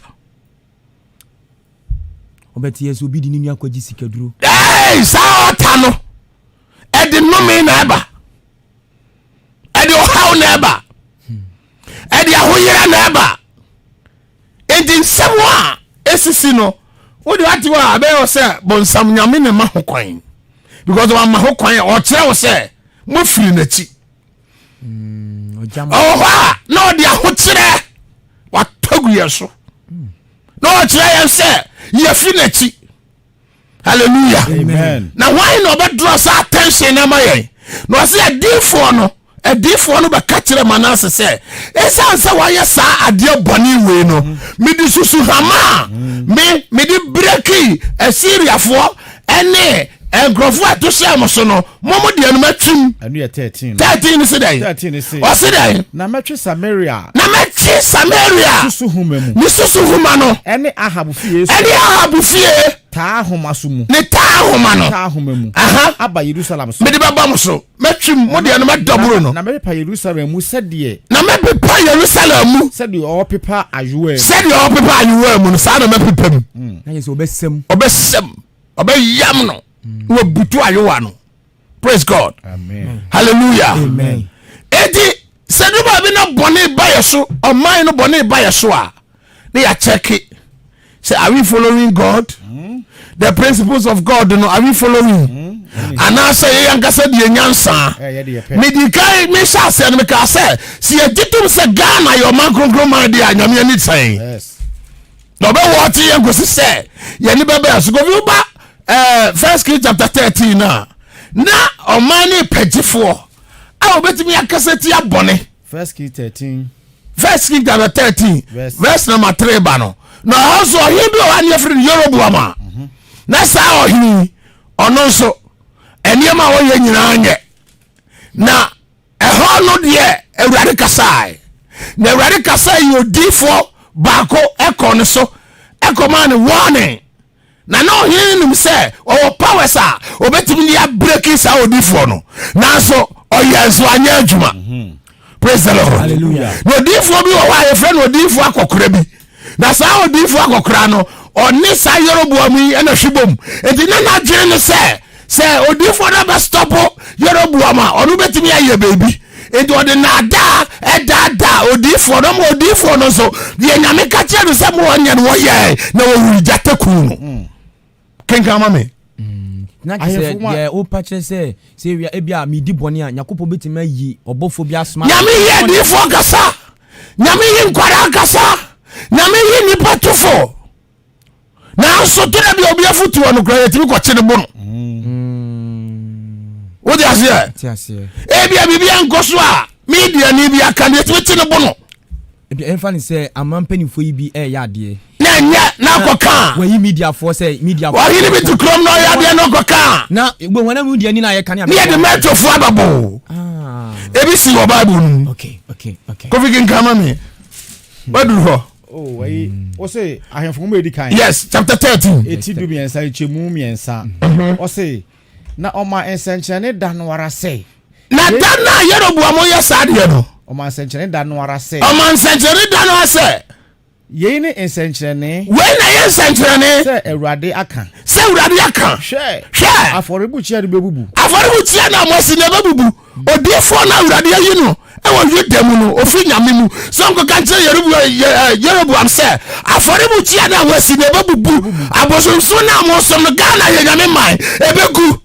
Ɔbɛte yɛ sɛ obi de ne nua kɔgye sikaduro. Ee saa altar no ɛde nnome na ɛba, ɛde ɔhaw na ɛba, ɛde ahoyera na ɛba. Enti nsɛm a esisi no, Wode wate hɔ a ɛbɛyɛ wo sɛ bonsam nyame na ɛma ho kwan because wama ho kwan a ɔkyerɛ wo sɛ mofiri n'akyi. Ɔwɔ hɔ a na ɔde ahokyerɛ watɔ gu yɛn so na ɔkyerɛ yɛn sɛ yɛfiri n'akyi. Hallelujah. Amen. Na hwan na ɔbɛdrɔ saa attention na ama yɛn? Na ɔsɛ adiifoɔ no adiifoɔ no bɛka kyerɛ Manase sɛ ɛsiane sɛ wayɛ saa adeɛ bɔne wei no mede susuhama a me mede breki Asiriafoɔ ɛne nkurɔfoɔ a ɛto hyɛɛ mo so no mo mo deɛ no matwim. Ɛno yɛ 13 no. 13 no se dɛn? 13 no se. Ɔse dɛn? Na mɛtwe Samaria. Na mɛtwe Samaria. Susuhoma mu. Ne susuhoma no. Ɛne Ahab fie so. Ɛne Ahab fie. Taa ahoma so mu. Ne taa ahoma no. Taa ahoma mu. Aha. Aba Yerusalem so. Mede bɛba mo so. Mɛtwe mo deɛ no mɛdɔboro no. Na mɛpepa Yerusalem mu sɛdeɛ. Na mɛpepa Yerusalem mu. Sɛdeɛ ɔpepa ayowa mu. Sɛdeɛ ɔpepa ayowa mu no saa na mɛpepa mu. Na yɛ sɛ ɔbɛsɛm. Ɔbɛsɛm. Ɔbɛyam no. Na wabutu ayowa no. Praise God. Amen. Hallelujah. Amen. Eti sɛ du baabi na bɔne ba yɛ so, ɔman no bɔne ba yɛ so a, ne yɛakyɛke sɛ are we following God? Mm. The principles of God no are we following? Mm. Anaasɛ yɛyɛ ankasa deɛ nyansa. Medi kan mehyɛ aseɛ no mekaa sɛ sɛ yɛgye tom sɛ Ghana yɛ ɔman kronkron man deɛ a Nyame ani sɛn. Na ɔbɛwɔ ɔte yɛn kɔsi sɛ yɛne bɛbɛɛ so. Kofi woba eh, First King chapter 13 a na ɔman ne pɛgyefoɔ a wɔbɛtumi akasa tia bɔne. First King 13. First King chapter 13 verse number 3 ba no. Na ɔhɔ nso ɔhene bi wɔ hɔ a ne yɛfrɛ no Yeroboam a na saa ɔhene yi ɔno nso nneɛma a ɔyɛ nyinaa nyɛ na ɛhɔ no deɛ Awurade kasae na Awurade kasae yi odiifoɔ baako ɛkɔ ne so ɛkɔmaa ne warning. Na na ɔhene no nim sɛ ɔwɔ powers a ɔbɛtumi de abreki saa odiifoɔ no, nanso ɔyɛ nso anyɛ adwuma. Mhm. Praise the Lord. Hallelujah. Na odiifoɔ bi wɔ hɔ a yɛfrɛ no odiifoɔ akɔkora bi. Na saa odiifoɔ akɔkora no, ɔne saa Yeroboam yi ɛna hwe bom. Enti na n'adwene ne sɛ, sɛ odiifoɔ no abɛstɔpo Yeroboam a, ɔno bɛtumi ayɛ biribi. Enti ɔde nnaadaa ɛdaadaa odiyifoɔ no ma odiyifoɔ no nso deɛ Nyame ka kyerɛ no sɛ mo ɔnyɛ no wɔyɛɛ na wɔwuri gyata kuu no. Hmm. Kenkan ma me. Hmm. Na kyerɛ sɛ deɛ wopa kyerɛ sɛ sɛ ewia ebi a medi bɔne a Nyankopɔn bɛtumi ayi ɔbɔfoɔ bi asoma. Nyame yi adiyifoɔ kasa. Nyame yi nkwadaa kasa. Nyame yi nipa tofo. Nanso tena bi a obi afotu wɔ no koraa yɛtumi kɔkye no bo no. Wode aseɛ? Ebia biribi ankɔ so a mediani bi aka no yɛtumi kye no bo no. Ɛmfa ne sɛ aman mpanimfoɔ yi bi ɛreyɛ adeɛ. Na ɛnyɛ na akɔka a. Wɔyi mediafoɔ sɛ mediafoɔ. Ɔhene bi te kurom na ɔyɛ adeɛ na ɔkɔka a. Na wɔn a mediani na yɛka ne abɛka. Ne yɛde mɛtofoɔ abɛbo. Ah. Ebi si wɔ Bible no mu. Okay, okay, okay. Kofi kenkan ma me. Waduru hɔ. Oh, ayi, ɔse ahemfo mu edi kan. Yes, chapter 13. Eti du mmiɛnsa nkyɛmu mmiɛnsa. Mhm. Ɔse na ɔma nsɛnkyerɛnne da no ara sɛ. Na da no a Yeroboam yɛ saa deɛ no. Ɔma nsɛnkyerɛnne da no ara sɛ. Ɔma nsɛnkyerɛnne da no ara sɛ. Yei ne nsɛnkyerɛnne. Wei na ɛyɛ nsɛnkyerɛnne. Sɛ Awurade aka. Sɛ Awurade aka. Hwɛ. Hwɛ. Afɔrebukyia no bɛbubu. Afɔrebukyia no a moasi no ɛbɛbubu. Odiyifoɔ no a Awurade ayi no wɔ Yuda mu no, ɔfiri Nyame mu sɛ ɔnkɔka nkyerɛ Yeroboam sɛ, afɔrebukyia no a wɔasi no ɛbɛbubu, abosonsom no a mosom no, Ghana yɛ Nyame man, ɛbɛgu.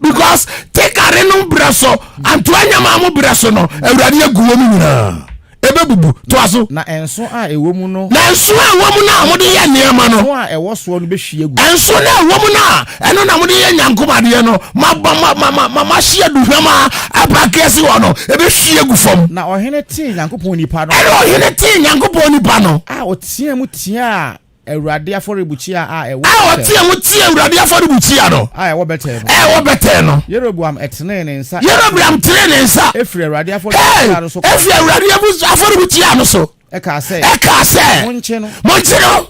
Because tekare no berɛ so, antoa nyama mo berɛ so no, Awurade agu wɔn nyinaa. Ɛbɛbubu. Toa so. Na nso a ɛwɔ mu no. Na nso a ɛwɔ mu no a mode yɛ nneɛma no. Nso a ɛwɔ soɔ no bɛhwie agu. Nso no a ɛwɔ mu no a ɛno na mode yɛ nyankom adeɛ no, mabɔ ma ma ma ma mahye aduhwam a apake asi hɔ no, ɛbɛhwie agu fam. Na ɔhene tee Nyankopɔn nipa no. Ɛna ɔhene tee Nyankopɔn nipa no. A ɔteaa mu tiaa Awurade afɔrebukyia a ɛwɔ A Betel. ɔteɛ mu tiaa Awurade afɔrebukyia no. A ɛwɔ Betel no. A ɛwɔ Betel no. Yeroboam tenee ne nsa. Yeroboam tenee ne nsa. Efiri Awurade afɔrebukyia no so. Efiri Awurade afɔrebukyia no so. Ɛkaa sɛ. Ɛkaa sɛ. Monkye no. Monkye no.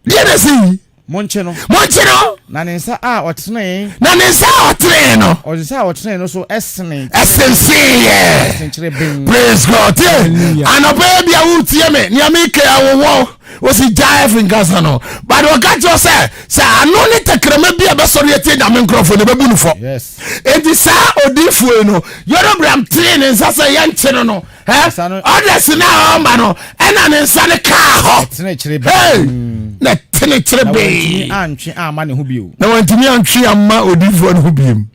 Deɛ na ɛsɛ yi. Monkye no. Monkye no. Na ne nsa a ɔtenee. Na ne nsa a ɔtenee no. Ɔnsa a ɔtenee no so ɛsene. Ɛsenseeɛ. Ɛsenkyere Praise God. Tie. Anɔpa yi bia wotie me. Nea meka awowɔ. Wosi gyae fi nkasa no. But ɔka kyerɛ sɛ sɛ ano ne tɛkrɛma bi a ɛbɛsɔre atie Nyame nkurɔfoɔ no ɛbɛbu no fɔ. Yes. Enti saa odiifoɔ yi no Yerobeam tenee ne nsa sɛ yɛnkye no no. Nsa no. Ɔdɛs na ɔma no ɛna ne nsa no kaa hɔ. Ɛtene kyere Hey! Na. atene Na wantumi kyerebee. antwe amma ne ho bio. Na wantumi antwe amma odiyifoɔ no ho biom.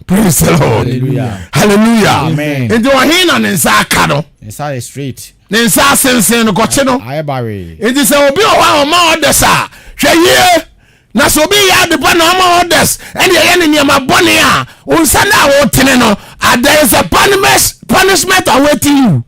Praise the Lord. Hallelujah. Hallelujah. Amen. Nti ɔhe na ne nsa aka no? Ne nsa yɛ straight. Ne nsa asensen no kɔkye no. Ayɛ bawee. Nti sɛ obi wɔ hɔ a ɔma orders a, hwɛ yie. Na sɛ obi yɛ ade pa na ɔma orders ɛne ɛyɛ ne nneɛma bɔne a, wo nsa no a wotene no, ah, there is a punishment awaiting you.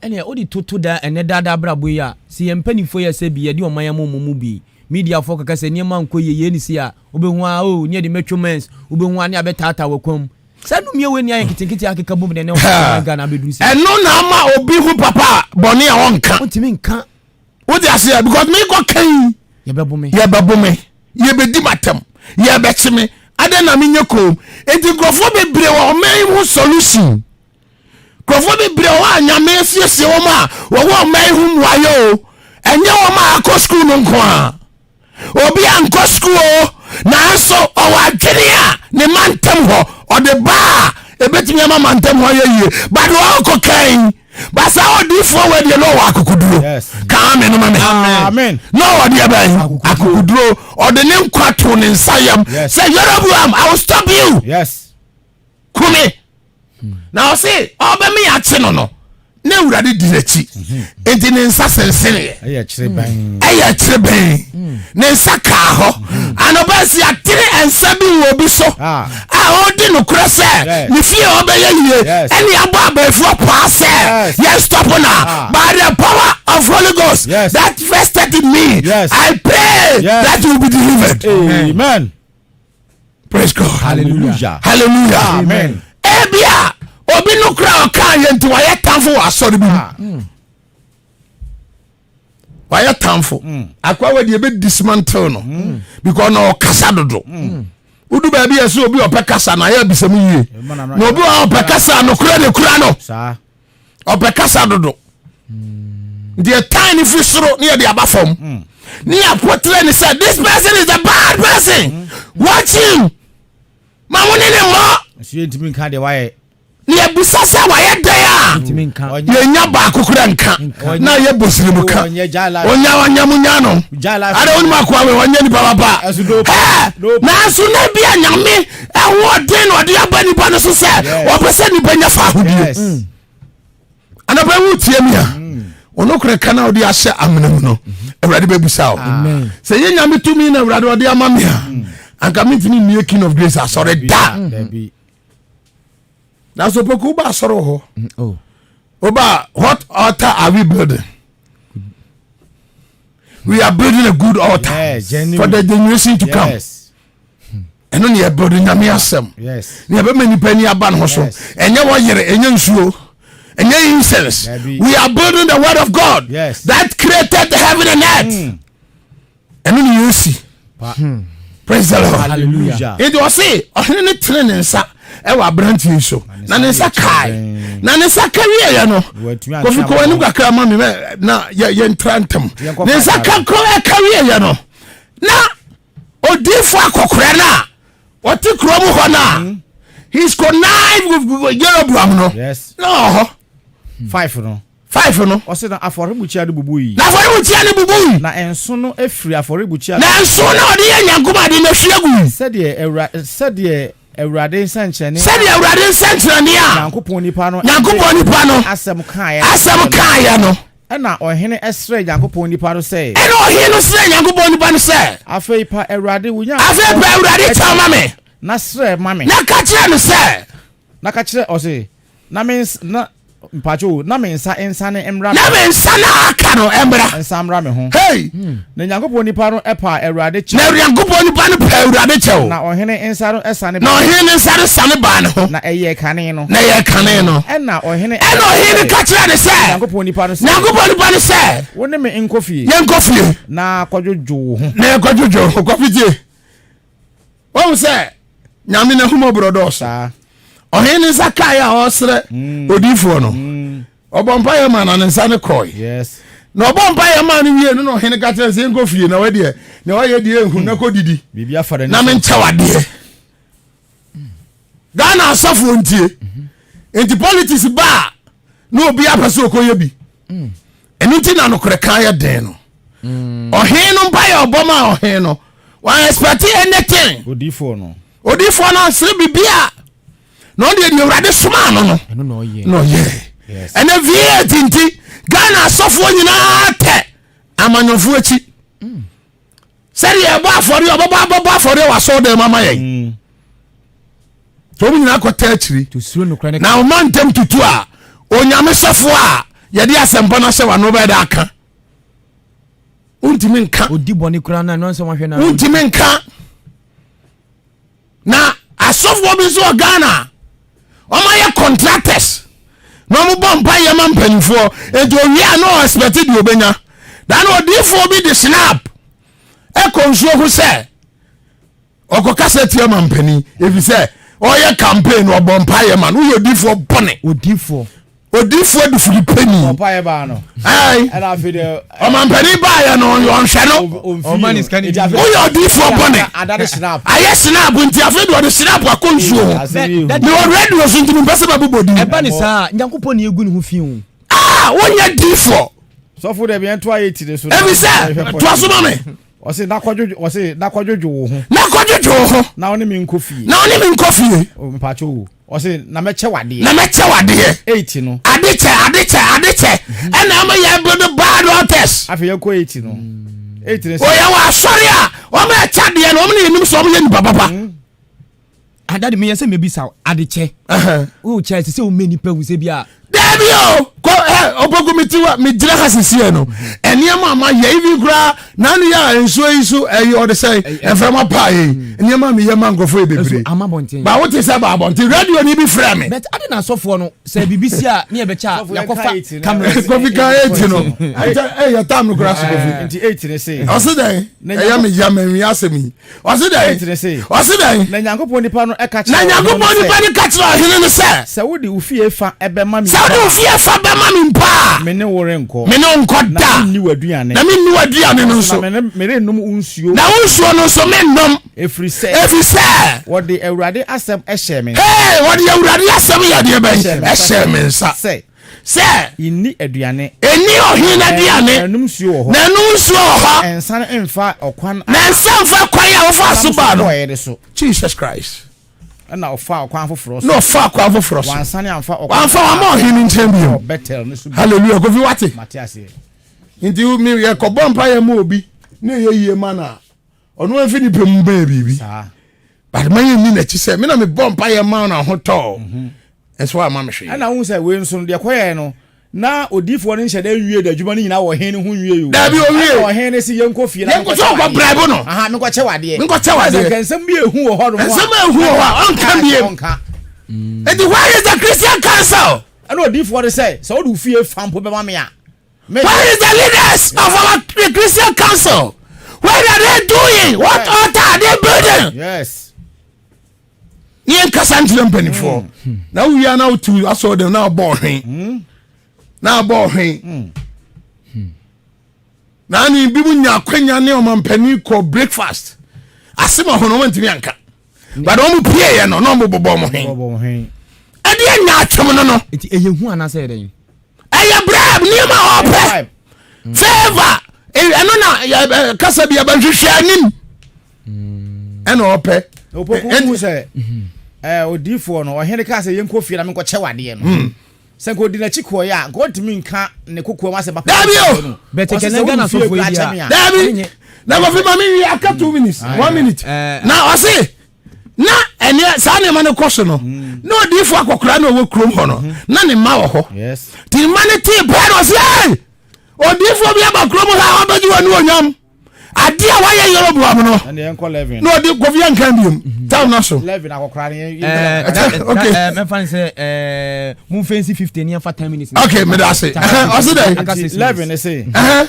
Ɛnneɛ wode toto daa ɛnnɛ daa daa abrabɔ yi a, sɛ yɛn mpanimfoɔ yi a sɛ bi yɛde ɔman ama wɔn mu bi, mediafoɔ kaka sɛ nneɛma nkɔ yie, yei ne sei a, wobɛhu ara oh, ne yɛde metro mans, wobɛhu ara ne abɛtaataa w'akwan mu. Saa nnumie wei ne ayɛ nketenkete a akeka bom na ɛnɛ ɔman Ghana abɛduru sei. Ɛno na ama obi hu papa a, bɔne a ɔnka. Ɔntumi nka. Wote aseɛ? Because mekɔ kan yi. Yɛbɛbo me. Yɛbɛbo me. Yɛbɛdi m'atɛm. Yɛbɛkye me. Adɛn na menyɛ koom? Enti nkurɔfoɔ bebree wɔ ɔman yi ho solution. Nkurɔfoɔ bebree wɔ hɔ a Nyame asiesie wɔn a wɔwɔ ɔman yi ho mmuaeɛ o. Ɛnyɛ wɔn a akɔ sukuu no nko a. Obi ankɔ sukuu o, nanso ɔwɔ adwene a ne mantam hɔ ɔde ba a ebetumi ama mantam hɔ ayɛ yie. But ɔkɔ kan ba saa odiifoɔ wɔ deɛ na ɔwɔ akokoduro. Ka amen no ma me. Amen. Na ɔwɔ deɛ bɛn? Akokoduro. Ɔde ne nkwa to ne nsa yam sɛ Yeroboam, I will stop you. Yes. Kumi. Na ɔse ɔbɛme akye no no na awurade di n'akyi nti ne nsa senseneɛ ɛyɛ kyerɛ bɛn ne nsa kaa hɔ anɔpa si atene nsa bi wɔ obi so a ɔdi nokorɛ sɛ ne fie ɔbɛyɛ yie ɛne abɔ abɛɛfoɔ paa sɛ yɛn stop na by the power of Holy Ghost that vested in me I pray that you will be delivered. Amen. Praise God. Hallelujah. Hallelujah. Amen. Ebia obi no kura ɔka yɛ nti wayɛ tamfo wɔ asɔre bi mu. Ah. Wayɛ tamfo. Mm. Akwa wɔ deɛ ebe dismantle no. Mm. Because na ɔkasa dodo. Mm. Wodu baabi yɛ sɛ obi ɔpɛ kasa na ayɛ abisa mu yie. Na obi ɔpɛ kasa no kura ne kura no. Ɔpɛ kasa dodo. Nti ɛtan ne fi soro ne yɛde aba fam. Ne yɛapotrɛ ne sɛ this person is a bad person. Watch him. Ma wo ne ne mmɔ. Nso yɛntumi nka deɛ wayɛ. Ne yɛbisa sɛ wayɛ dɛn a yɛnya baako kora nka na yɛ bosiri mu ka. Onya ɔnya mu nya no. Ada wonim akoa wei ɔnyɛ nipa papa. Nanso na bi a Nyame ɛhoɔden na ɔde aba nipa no so sɛ ɔpɛ sɛ nipa nya fa ahodie. Anapa wo tie mi a ɔno kora ka na ɔde ahyɛ amena mu no awurade bɛbusa o sɛ yɛ nyame tumi na awurade ɔde ama me a anka mentumi mmie King of Grace asɔre da. Nanso poku woba asɔre wɔ hɔ mm, woba what altar are we building? We are building a good altar yeah, for the generation to come. Ɛno ne yɛbuild nyame asɛm ne yɛbɛma nnipa ani aba ne ho so. Ɛnyɛ wɔyere, ɛnyɛ nsuo, ɛnyɛ incense. We are building the word of God yes. that created the heaven and earth. Ɛno ne yɛsi. Praise the Lord. Hallelujah. Nti ɔse ɔhene ne tene ne nsa ɛwɔ aberanteɛ yi so na ne nsa kae na ne nsa ka wieɛ no kofi kɔ anim kakra ma me na yɛntra ntam ne nsa ka ɛka wieɛ no na odiifo akɔkorɛ no a ɔte kurom hɔ no a he's connived with Jeroboam no na ɔhɔ 5 no 5 no. Ɔse na afɔrebukyia no bubui. Na afɔrebukyia no bubui. Na nso no efiri afɔrebukyia no. Na nso na ɔde yɛ Nyankopɔn ade no ehwie gui. Sɛdeɛ awura sɛdeɛ Awurade nsɛnkyerɛnne. Sɛdeɛ Awurade nsɛnkyerɛnne a. Nyankopɔn nipa no. Nyankopɔn nipa no. Asɛm kaeɛ. Asɛm kaeɛ no. Ɛna ɔhene srɛɛ Nyankopɔn nipa no sɛ. Ɛna ɔhene no srɛɛ Nyankopɔn nipa no sɛ. Afei pa Awurade wo Nyankopɔn. Afei pa Awurade kyɛw ma me. Na srɛ ma me. Na ka kyerɛ no sɛ. Na ka kyerɛ ɔse na me na mpakyɛ o na me nsa nsane mmra na me nsa na aka no mmra nsa mmra me ho. Hey! Na Nyankopɔn nipa no paa Awurade kyɛw. Na Nyankopɔn nipa no paa Awurade kyɛw. Na ɔhene nsa no sane Na ɔhene ne nsa no sane baa ne ho. Na ɛyɛɛ kane no. Na ɛyɛɛ kane no. Ɛna ɔhene Ɛna ɔhene no ka kyerɛɛ no sɛ. Nyankopɔn nipa no sɛ. Nyankopɔn nipa no sɛ. Wo ne me nkɔ fie. Yɛnkɔ fie. Na kɔdwodwo wo ho. Na yɛnkɔdwodwo wo ho. Kɔfi tie. Wahu sɛ Nyame n'ahummɔborɔ dɔɔso. Ɔhene ne nsa kaeɛ a ɔresrɛ mm. odiyifoɔ no. Mm. Ɔbɔ mpaeɛ maa na ne nsa no kɔe. Na ɔbɔ mpaeɛ maa no wie no na ɔhene ka kyerɛ sɛ yɛnkɔ fie na wadeɛ na wayɛ deɛ ehu na kɔ didi. Na menkyɛ wadeɛ. Ghana asɔfoɔ ntie. Mm-hmm. Nti politics ba a na obi apɛ sɛ ɔkɔyɛ bi. Mm. Ɛno nti na nokorɛ kan yɛ den no. Ɔhen no mpa yɛ ɔbɔ ma ɔhen no. Wɔn expect anything. Odiifoɔ no. Odiifoɔ no ansere biribi a na ɔde deɛ Awurade somaa no no. Ɛno na ɔyɛ. Na ɔyɛ. Ɛnɛ V8 nti Ghana asɔfoɔ nyinaa tɛ amanyɔfoɔ akyi. Sɛdeɛ ɛbɔ afɔreɛ ɔbɛbɔ abɛbɔ afɔreɛ wɔ asɔɔdan mu ama yɛn. Wɔn nyinaa kɔtɛ akyiri. Na ɔma ntɛm tutu a onyame sɔfoɔ a yɛde asɛmpa no ahyɛ wano bɛyɛ dɛ aka. Wontumi nka. Odi bɔne koraa na ɛno nsɛ wɔhwɛ na. Wontumi nka. Na asɔfoɔ bi nso wɔ Ghana wɔn ayɛ contractors na wɔn bɔ mpa yɛ ma mpanyinfoɔ nti owie a na ɔ expect deɛ obenya na na odiifoɔ bi de snap ɛkɔ nsuo ho sɛ ɔkɔ kasa tia ma mpanyin efi sɛ ɔyɛ campaign ɔbɔ mpa yɛ ma no woyɛ odiifoɔ bɔne odiifoɔ odiifoɔ adufudepɛni ɔpaeɛ baa no ɛn ɛna afei deɛ ɔmampanin baayɛ no ɔnhwɛ no Ɔma ne sika ne di. woyɛ odiifoɔ bɔne ada de snap ayɛ snap nti afei deɛ ɔde snap akɔ nsuo ho asɛm yi That- mewɔ radio so nti mempɛ sɛ mɛbobɔ din ɛba ne saa nyankopɔn ne ɛgu ne ho fi o ah wonyɛ diifoɔ sɔfo dɛ bi ɛnto ayɛ ti ne so ɛfi sɛ toa so ma me ɔse nakɔdwodwo ɔse nakɔdwodwo wo ho na kɔdwodwo wo ho na ɔne me nkɔ fie na ɔne me nkɔ fie O, mpakyɛ o ɔse na mɛkyɛ wadeɛ na mɛkyɛ wadeɛ eight no ade kyɛ ade kyɛ ade kyɛ ɛna ama yɛ build bad altars afei yɛnkɔ eight no eight no sɛ oyɛ wɔ asɔre a wɔn a ɛkyɛ adeɛ no wɔn na yɛnim sɛ wɔn yɛ nipa papa adade meyɛ sɛ mebisa wo adekyɛ wokyɛ ɛsɛ sɛ woma nnipa hu sɛ bi a dabi o kɔ ɛ ɔbɔku mi ti wa mi gyina ha sisi yɛ no nneɛma a ma yɛ ibi koraa n'anu yɛ a nsuo yi so ɛyɛ ɔde sɛ nframa paa yɛ yi nneɛma mi yɛ ma nkurɔfoɔ yɛ bebree ɛso ama bɔnten ba wote sɛ ba abɔnten radio ni bi frɛ mi but ade na asɔfoɔ no sɛ biribi si a ne yɛbɛkyɛ a Sɔfo, yɛnka yɛakɔfa eight no. cameras kofi kan eti no ɛyɛ ɛyɛ tam no koraa so kofi nti eight ne se ɔsi dɛ Na ɛyɛ mi ya mɛ nwi asɛm yi ɔsi dɛ Eight ne se ɔsi dɛ na nyankopɔn nipa no ɛka kyerɛ na ɔhene no nyankopɔn sɛ, nipa no ka kyerɛ ɔhene no sɛ sɛ wode wo fie fa ɛbɛma me sɛ wode wo fie fa bɛma me mpo a me ne wo renkɔ me ne wo nkɔ na da menni w'aduane na menni w'aduane no nso na merennom wo nsuo na wo nsuo no nso mennom ɛfiri sɛ ɛfiri sɛ wɔde awurade asɛm ɛhyɛ me hey, wɔde awurade asɛm yɛ deɛ bɛn Ɛhyɛ me nsa ɛhyɛ me nsa sɛ sɛ nni aduane ɛni ɔhene no aduane ɛnom nsuo wɔ hɔ na ɛnom nsuo wɔ hɔ ɛnsane mfa ɔkwan na nsa mfa kwan a wofa so baa no kɔɛ de so Jesus Christ ɛna ɔfa ɔkwan foforɔ so na ɔfa kwan foforɔ so wansane amfa ɔkwan wamfa wama ɔhene nkyɛn bio Bethel no so bi hallelujah kofi wate mate aseɛ nti mi yɛkɔbɔ mpa yɛ ma obi na ɛyɛ yie ma no a ɔno amfi nipa mu bɛyɛ biribi saa but ma yɛ nni n'akyi sɛ me na mebɔ mpa yɛ ma no ahotɔ nso ama me hwee ɛna wohu sɛ wei nso no deɛ kɔyɛɛ no na odiifoɔ no nhyɛ dɛ nwie da adwuma no nyinaa wɔ ɔhene no ho nwie o Dabi, owie. Ɛna ɔhene no si yɛnkɔ fie na Yɛnkɔ sɛ ɔkɔ brɛbo no. aha menkɔkyɛ wadeɛ Menkɔkyɛ wadeɛ. Sɛ nka nsɛm bi ehu wɔ hɔ nom a Nsɛm a ehu wɔ hɔ a, ɔnka biem. ɔnka nti where is the Christian council ɛna odiifoɔ no sɛ sɛ wode wo fie fa mpo bɛma me a me where is the leaders of our Christian council what are they doing what altar are they building yes ne yɛn kasa nkyerɛ mpanimfoɔ na wowia na wotu asɔre dɛm na abɔ ɔhwen na abɔ ɔhwen na ne bi mu nya akwanya ne ɔmampanin kɔ breakfast asɛm a ɔho no ɔma ntumi anka but ɔmo pieeɛ no na ɔmo bobɔ ɔmo hwen bɔbɔ hwen ɛdeɛ nya atwem no no nti ɛyɛ hu anaasɛ ɛdɛn ɛyɛ bribe nneɛma a ɔpɛ favour ɛno na kasa bi ɛbɛhwehwɛ anim ɛna ɔpɛ opoku hu sɛ ɛɛ odiifoɔ no ɔhene kaa sɛ yɛnkɔ fie na menkɔkyɛ wadeɛ no sɛ nka odi n'akyi kɔɔeɛ a nka ɔntumi nka ne kokoam asɛm papa Dabi o! But Ɔse kɛ sɛ na Ghana wode fie sɔfoɔ kura yi kyɛ me a a dabi na kofi ma mi wi aka 2 minutes 1 minute na ɔse na ɛneɛ saa nneɛma no kɔ so no na odiifo akɔkora na ɔwɔ kurom hɔ no na ne mma wɔ hɔ yes nti mma no tee pɛɛ na ɔse ei odiifo bi aba kurom ha a ɔbɛgye wɔ ne onyam adeɛ a wayɛ Yeroboam no ɛne yɛnkɔ 11 na ɔde kofi yɛnka biom tam no so 11 akɔkora ne Okay. mɛfa ne sɛ momfa nsi 50 ne yɛmfa 10 minutes okay meda ase ɔse dɛn Aka six minutes. 11 ne se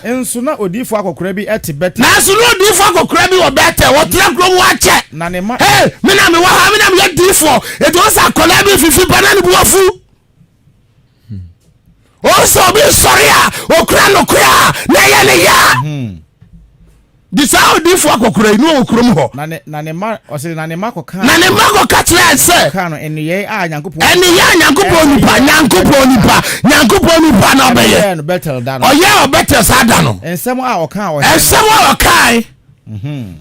nso na odiifo akɔkora bi ɛte Bethel nanso na odiifo akɔkora bi wɔ Bethel wɔtena kurom hɔ akyɛ na ne ma hey me na mewɔ ha me na meyɛ diifoɔ ɛnti wɔ sɛ akɔlaa bi fifi ba na ne bu afu ɔwɔ sɛ obi sɔre a ɔkura nokorɛ a na ɛyɛ ne ya. De saa odiyifoɔ akɔkora yi ne ɔwɔ kurom hɔ. Na ne na ne mma ɔsɛ na ne mma kɔka. Na ne mma kɔka kyerɛɛ sɛ. Kɔka no nneyɛe a Nyankopɔn. Nneyɛe a Nyankopɔn nipa Nyankopɔn nipa Nyankopɔn nipa na ɔbɛyɛ. Ɔyɛɛ no Betel da no. Ɔyɛɛ wɔ Betel saa da no. Nsɛm a ɔkaa ɔhene no. Nsɛm a ɔkae.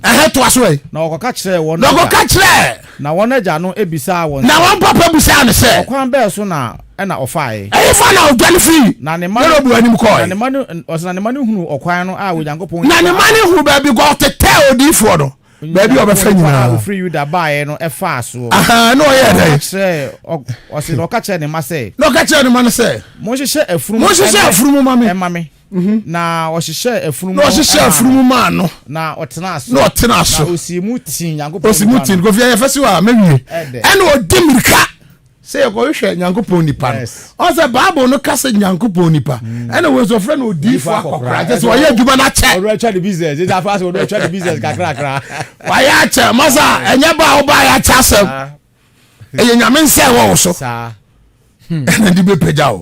Ɛhɛ toa so ɛ. Na wɔkɔka kyerɛɛ wɔn Na wɔkɔka kyerɛɛ. Na wɔn agya no bisaa wɔn sɛ. Na wɔn papa bisaa no sɛ. Ɔkwan bɛn so na ɛna ɔfaeɛ? Ɛhefa na ɔdwane firii Na ne mma no. Yeroboam anim kɔeɛ? Na ne mma no, ɔse na ne mma no hunuu ɔkwan no a Onyankopɔn Na ne mma no huu baabi kɔ ɔtetɛɛ odiyifoɔ no, baabi a ɔbɛfa Onyankopɔn nipa a nyinaa. ɔfiri Yuda baeɛ no faa soɔ. Ahaa, na ɔyɛɛ Na dɛn? ɔka kyerɛɛ, ɔ, ɔse na ɔka kyerɛɛ ne mma sɛ. Na ɔka kyerɛɛ ne mma no sɛ. Monhyehyɛ afunumu Monhyehyɛ afunumu mma me. mma me. Na ɔhyehyɛɛ afunumu Na ɔhyehyɛɛ maa no. afunumu maa no. Na ɔtenaa so. Na ɔtenaa so. Na ɔsii mu tii Nyankopɔn Ɔsii mu nipa tii no. no. Kofi, ɛyɛ fɛ si hɔ a, mɛwie. Ɛdɛ. Ɛna ɔdi mmirika sɛ yɛkɔhwehwɛ Nyankopɔn nipa no. Yes. Ɔn sɛ Bible no ka sɛ Nyankopɔn nipa. Ɛna wei nso ɔfrɛ no odiyifoɔ Odiyifoɔ akɔkora. akɔkora. Kyerɛ sɛ wayɛ adwuma no akyɛ. Ɔno atwa ne business. Ɛsɛ afɔ asɛ ɔno atwa ne business kakrakra. Wayɛ akyɛ. Masa, ɛnyɛ ba a wobaeɛ akyɛ asɛm. Saa. Ɛyɛ Nyame nsa ɛwɔ wo so. Saa. Ɛna de bɛpagya wo.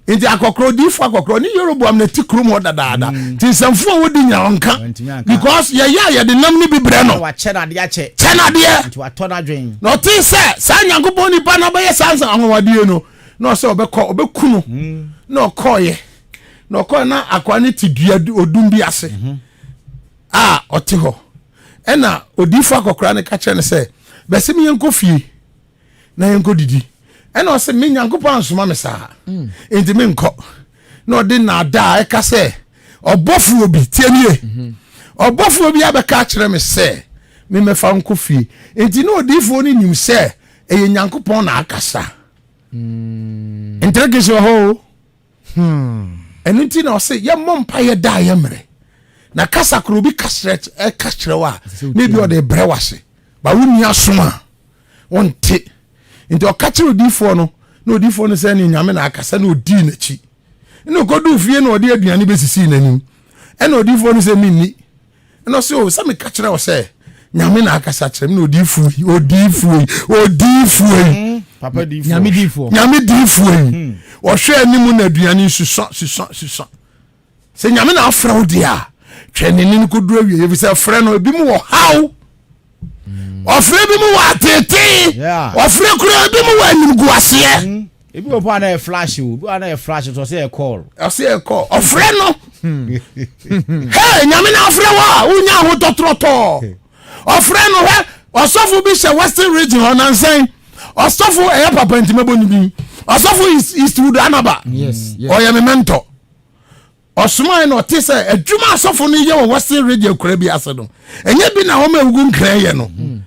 Nti akɔkorɔ odiifo akɔkorɔ ne Yeroboam na ti kurom hɔ dadaada. Mm. Nti nsɛmfo a wodi nyina ɔnka. Because yɛyɛ a yɛde nam ne bi brɛ no. Kyɛ n'adeɛ. Kyɛ n'adeɛ. Na ɔte sɛ saa Nyankopɔn nipa na ɔbɛyɛ saa nsa anwanwadeɛ no na ɔsɛ ɔbɛkɔ ɔbɛku no. Mm. Na ɔkɔɔyɛ. Na ɔkɔɔyɛ na akoa no te dua odum bi ase. Mm-hmm. A ɔte hɔ. Ɛna odiifo akɔkora no ka kyerɛ no sɛ bɛsɛ mi yɛnkɔ fie. na yɛnkɔdidi ɛna ɔsɛ me nyankopɔn ansoma me saa mm. enti menkɔ na ɔde naadaa ɛka sɛ ɔbɔfoɔ bi tie nie mhm. ɔbɔfoɔ bi abɛka akyerɛ me sɛ memɛfa nkɔ fie enti na odiifoɔ no nim sɛ ɛyɛ nyankopɔn na akasa mm. nterekese wɔ hɔ o hmm. ɛno nti na ɔsɛ yɛmmɔ mpa yɛ da yɛ mmerɛ na kasa koro obi ka kyerɛ wo a na ebi ɔde brɛ wase ba wonni aso a wonte nti ɔka kyerɛ odiifoɔ no na odiifoɔ no sɛ ne nyame na akasa na ɔdii n'akyi na ɔkɔduu fie na ɔde aduane bɛsisii n'anim ɛna odiifoɔ no sɛ menni ɛna ɔsɛ o sɛ meka kyerɛ wo sɛ nyame na akasa kyerɛ me na odiifoɔ yi odiifoɔ yi odiifoɔ yi hmm, papa diifoɔ nyame diifoɔ nyame diifoɔ yi hmm. ɔhwɛ anim na aduane susua susua susua Sɛ Nyame na afrɛ wo deɛ a, twɛn ne no kɔduru awie, ɛfiri sɛ frɛ no ebi mu wɔ haw, ɔfrɛ bi mu wɔ atetee, ɔfrɛ koraa ebi mu wɔ animguaseɛ. Mm. Ebi wɔ hɔ a na yɛ flash o, ebi wɔ a na yɛ flash so ɔsɛ yɛ call. Ɔsɛ yɛ call, ɔfrɛ no. Hey, Nyame na afrɛ wo a, wonya ahotɔ torɔtɔɔ. Ɔfrɛ no hwɛ, ɔsɔfo bi hyɛ Western region hɔ nansan. Ɔsɔfo ɛyɛ papa nti mɛbɔ ne din. Ɔsɔfo Eastwood Anaba. Ɔyɛ me mentor. Ɔsomae na ɔte sɛ adwuma asɔfo no yɛ wɔ Western Radio akura bi ase no, ɛnyɛ bi na wɔn a ɛwugu nkran yɛ no. Hmm.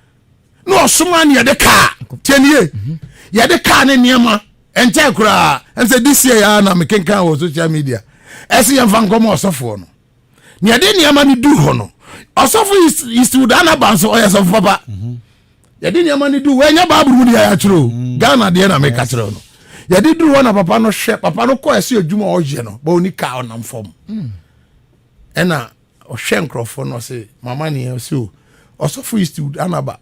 Na ɔsomaa no yɛde kaa, tie nie, mhm. yɛde kaa ne nneɛma ɛnkyɛn koraa, ɛnsɛ this year ya na mekenkan wɔ social media, ɛsɛ yɛmfa nkɔmɔ ɔsɔfoɔ no. Na yɛde nneɛma no duu hɔ no, ɔsɔfo Eastwood Anaba nso ɔyɛ sɔfo papa. Mhm. Yɛde nneɛma no duu hɔ, ɛnyɛ Bible mu deɛ yɛatwerɛ o, mm. Ghana deɛ na meka kyerɛ no. Yɛde duru hɔ na papa no hwɛ, papa no kɔ ɛsɛ adwuma a ɔyɛ no, bɔ ɔni kaa ɔnam fam. Mm. Ɛna ɔhwɛ nkurɔfoɔ no ɔse, mama neɛ ɔse o, ɔsɔfo Eastwood Anaba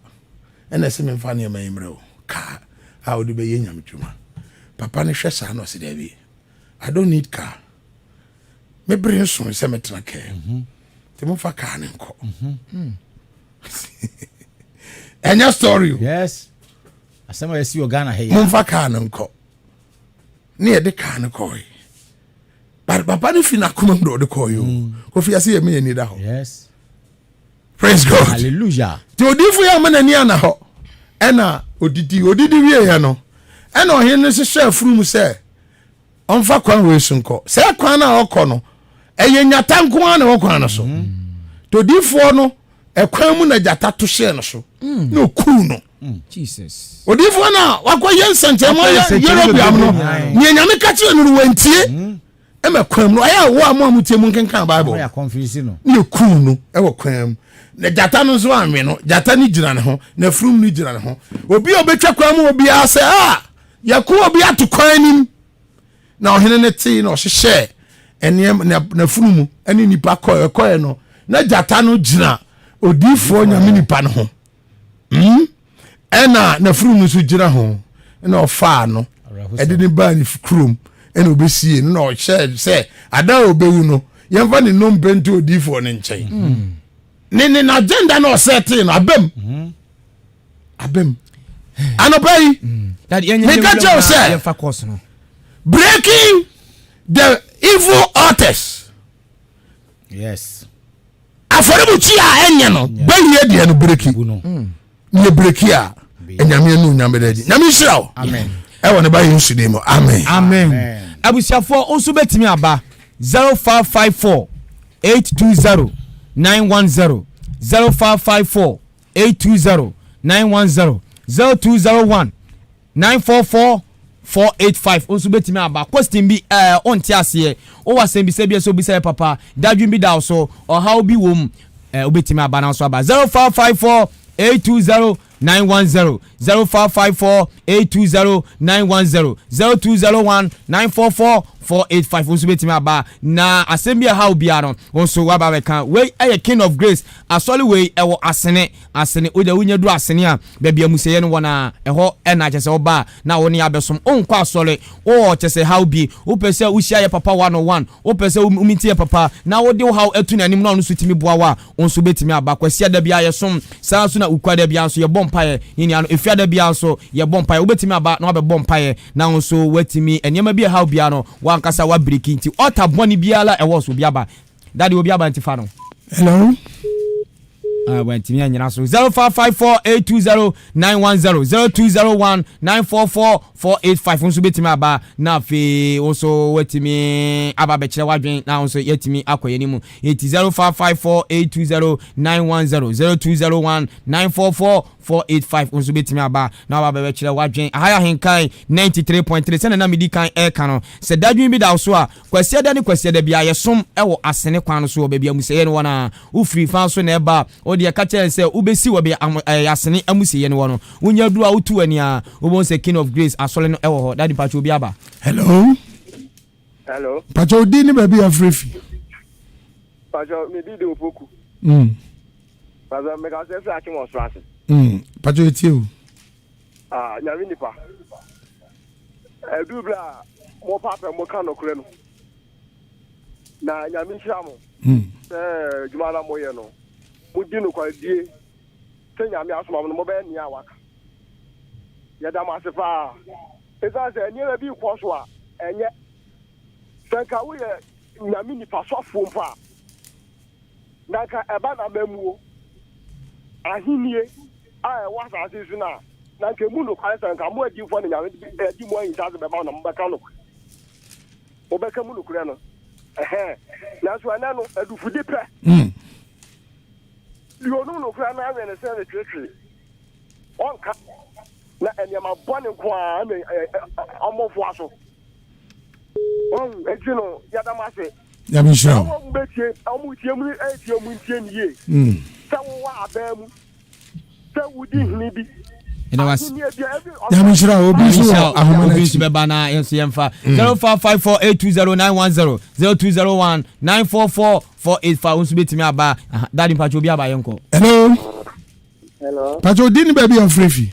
ɛna ɛsɛ memfa nneɛma yi mmerɛ o, kaa a wode bɛyɛ nyame dwuma. Papa no hwɛ saa na ɔse daabi, I don't need car. Me bere nso sɛ metena kaa mu. Mhm. Nti momfa kaa no nkɔ. Mhm. Hmm. Ɛnyɛ story o. Yes. Asɛm a yɛsi wɔ Ghana ha yi. Momfa kaa no nkɔ. Ne yɛde kaa no kɔe. But papa no fi n'akoma mu de ɔde kɔe o. Hmm. Kofi ase yɛ me yɛ ni da hɔ. Yes. Praise God. Hallelujah. Nti odiyifo yɛ ama n'ani ana hɔ. Ɛna odidi odidi wie yɛ no. Ɛna ɔhene no hyehyɛ afurum sɛ ɔmfa kwan wei so nkɔ. Saa kwan no a ɔkɔ no, ɛyɛ nyata nko ara na ɛwɔ kwan no so. Mm. Todifoɔ no, ɛkwan mu na gyata to hyɛɛ no so mm. na okuu no. Mm. Jesus. Odiifoɔ no a wakɔyɛ nsɛnkyerɛnne yɛ Yerobeam no, nea Nyame ka kyerɛ no no wantie. Ɛma kwan mu no, ayɛ a wo a mo a motie mu nkenkan Bible. Ne yɛkuu no wɔ kwan mu. Na gyata no nso anwe no, gyata no gyina ne ho, na afurum no gyina ne ho. Obi a ɔbɛtwa kwan mu wɔ biara sɛ, ah, Yɛko obi ato kwan anim. Na ɔhene no tee na ɔhyehyɛɛ nneɛma n'afunumu ne nnipa kɔɛ kɔɛ no na gyata no gyina odiifoɔ nyame nipa no ho mm? ɛna n'afunumu nso gyina ho na ɔfaa no ɛde ne baa ne kurom ɛna ɔbɛsie no na ɔhyɛɛ sɛ ada a ɔbɛwu no yɛmfa ne nnompe nto odiifoɔ no nkyɛn mm. Ne ne n'agenda na ɔsɛtee no abam. Abam. Anɔpa yi, meka kyerɛ wo sɛ breaking the evil altars. Yes. Afɔrebukyia a ɛnyɛ no bɛyɛ deɛ no breki. Ne breki a ɛnyame anu nyame dɛ di. Nyame nhyira wo. Ɛwɔ ne ba Yesu din mu. Amen. Amen. Abusuafoɔ nso bɛtumi aba 0554 820 910 0554 820 910 0201 944 485 nso bɛtumi aba. Question bi ɛɛ ɔnte aseɛ, wowɔ asɛmbisa bi a sɛ obisa yɛ papa, dadwen bi da wo so, ɔhaw bi wɔ mu, ɛɛ wobɛtumi aba na nso aba 0554 820 910 0554 820 910 0201 944 485 nso bɛtumi aba na asɛm bi a ɛhaw biara no wo nso waba bɛka. Wei ɛyɛ King of Grace asɔre, wei ɛwɔ Asene. Asene wode wonya duru Asene a, baabi amusɛeɛ no wɔ no a, ɛhɔ ɛna kyɛ sɛ woba a na wo ne abɛsom. Wonkɔ asɔre, wowɔ kyɛ sɛ haw bi, wopɛ sɛ wohyia yɛ papa one on one, wopɛ sɛ womiti yɛ papa na wode wo haw atu n'anim na ɔno nso tumi boa wo a, wo nso wobɛtumi aba. Kwasiada biara yɛsom, saa nso na Wukuada biara nso yɛbɔ mpaeɛ ne nea no, Efiada biara nso yɛbɔ mpaeɛ. Wobɛtumi aba na wabɛbɔ mpaeɛ na wo nso woatumi nneɛma bi a ɛhaw biara no wankasa wabiriki nti ɔta bɔne biara a ɛwɔ so. Obi aba, dade, obi aba nti fa no. Hello. Ah, wantumi anyina so. 0554 820 910 0201 944 485 nso bɛtumi aba na afei wo nso watumi aba bɛkyerɛ w'adwen na wo nso yɛatumi akɔ yɛn mu. Ɛti 0554 820 910 0201 944 485 nso bɛtumi aba na waba bɛbɛkyerɛ w'adwen. Aha yɛ Ahenkan 93.3. Sɛnea na medi kan ɛreka no, sɛ dadwen bi da wo so a, Kwasiada ne Kwasiada biara yɛsom wɔ Asene kwan no so wɔ baabi amusieɛ no wɔ no a. Wofiri fa so na ɛba a, wo deɛ ka kyerɛ no sɛ wobɛsi wɔ baabi a Asene amusieɛ no wɔ no. Wonya duru a, wotu w'ani a, wobɛhu sɛ King of Grace asɔre no wɔ hɔ. Daddy, mpakyɛ obi aba? Hello. Hello. Mpakyɛ wo din ne baabi a afiri fi? Mpakyɛ me din de Opoku. Mpakyɛ meka sɛ firi Akyem wɔ Soro ase. Mpakyɛ etie o. Ah, Nyame nipa. Ɛduru berɛ a mo paapɛ mo ka nokorɛ no. Na Nyame nhyira mo. Sɛ adwuma na moyɛ no, modi nokwaredie sɛ Nyame asoma mo no, mobɛyɛ nea waka. Yɛda mo ase paa. Ɛsiane sɛ nneɛma bi rekɔ so a ɛnyɛ. Sɛ nka woyɛ Nyame nipa sɔfoɔ mpo a, na nka ɛba n'amammuo, ahennie a ɛwɔ asase so no a, na nka emu nokware sɛ nka mo adiyifoɔ na Nyame de adi mo ahintasɛm bɛma na mobɛka nokorɛ. Mobɛka mu nokorɛ no. Ɛhɛn. Nanso ɛnɛ no, adufudi pɛ. Deɛ ɔnim nokorɛ no awe ne sɛ retweetwee. Ɔnka. Na nneɛma bɔne nko ara na ɔmmɔfoa so. Ɔhu, enti no, yɛda mo ase. Nyame nhyira wo. Wɔn bɛtie, wɔn tie mu ɛtie mu ntie ne yie. Sɛ wowɔ abɛn mu, sɛ wodi hene bi. Nyame nhyira wo. Obi nso wɔ ahoma obi nso bɛba na yɛn nso yɛmfa 0554 820 910 0201 944 485 nso bɛtumi aba. Dade, mpatwa obi aba, yɛnkɔ. Hello. Hello. Mpatwa odi ne baabi a ɔfrɛ fi?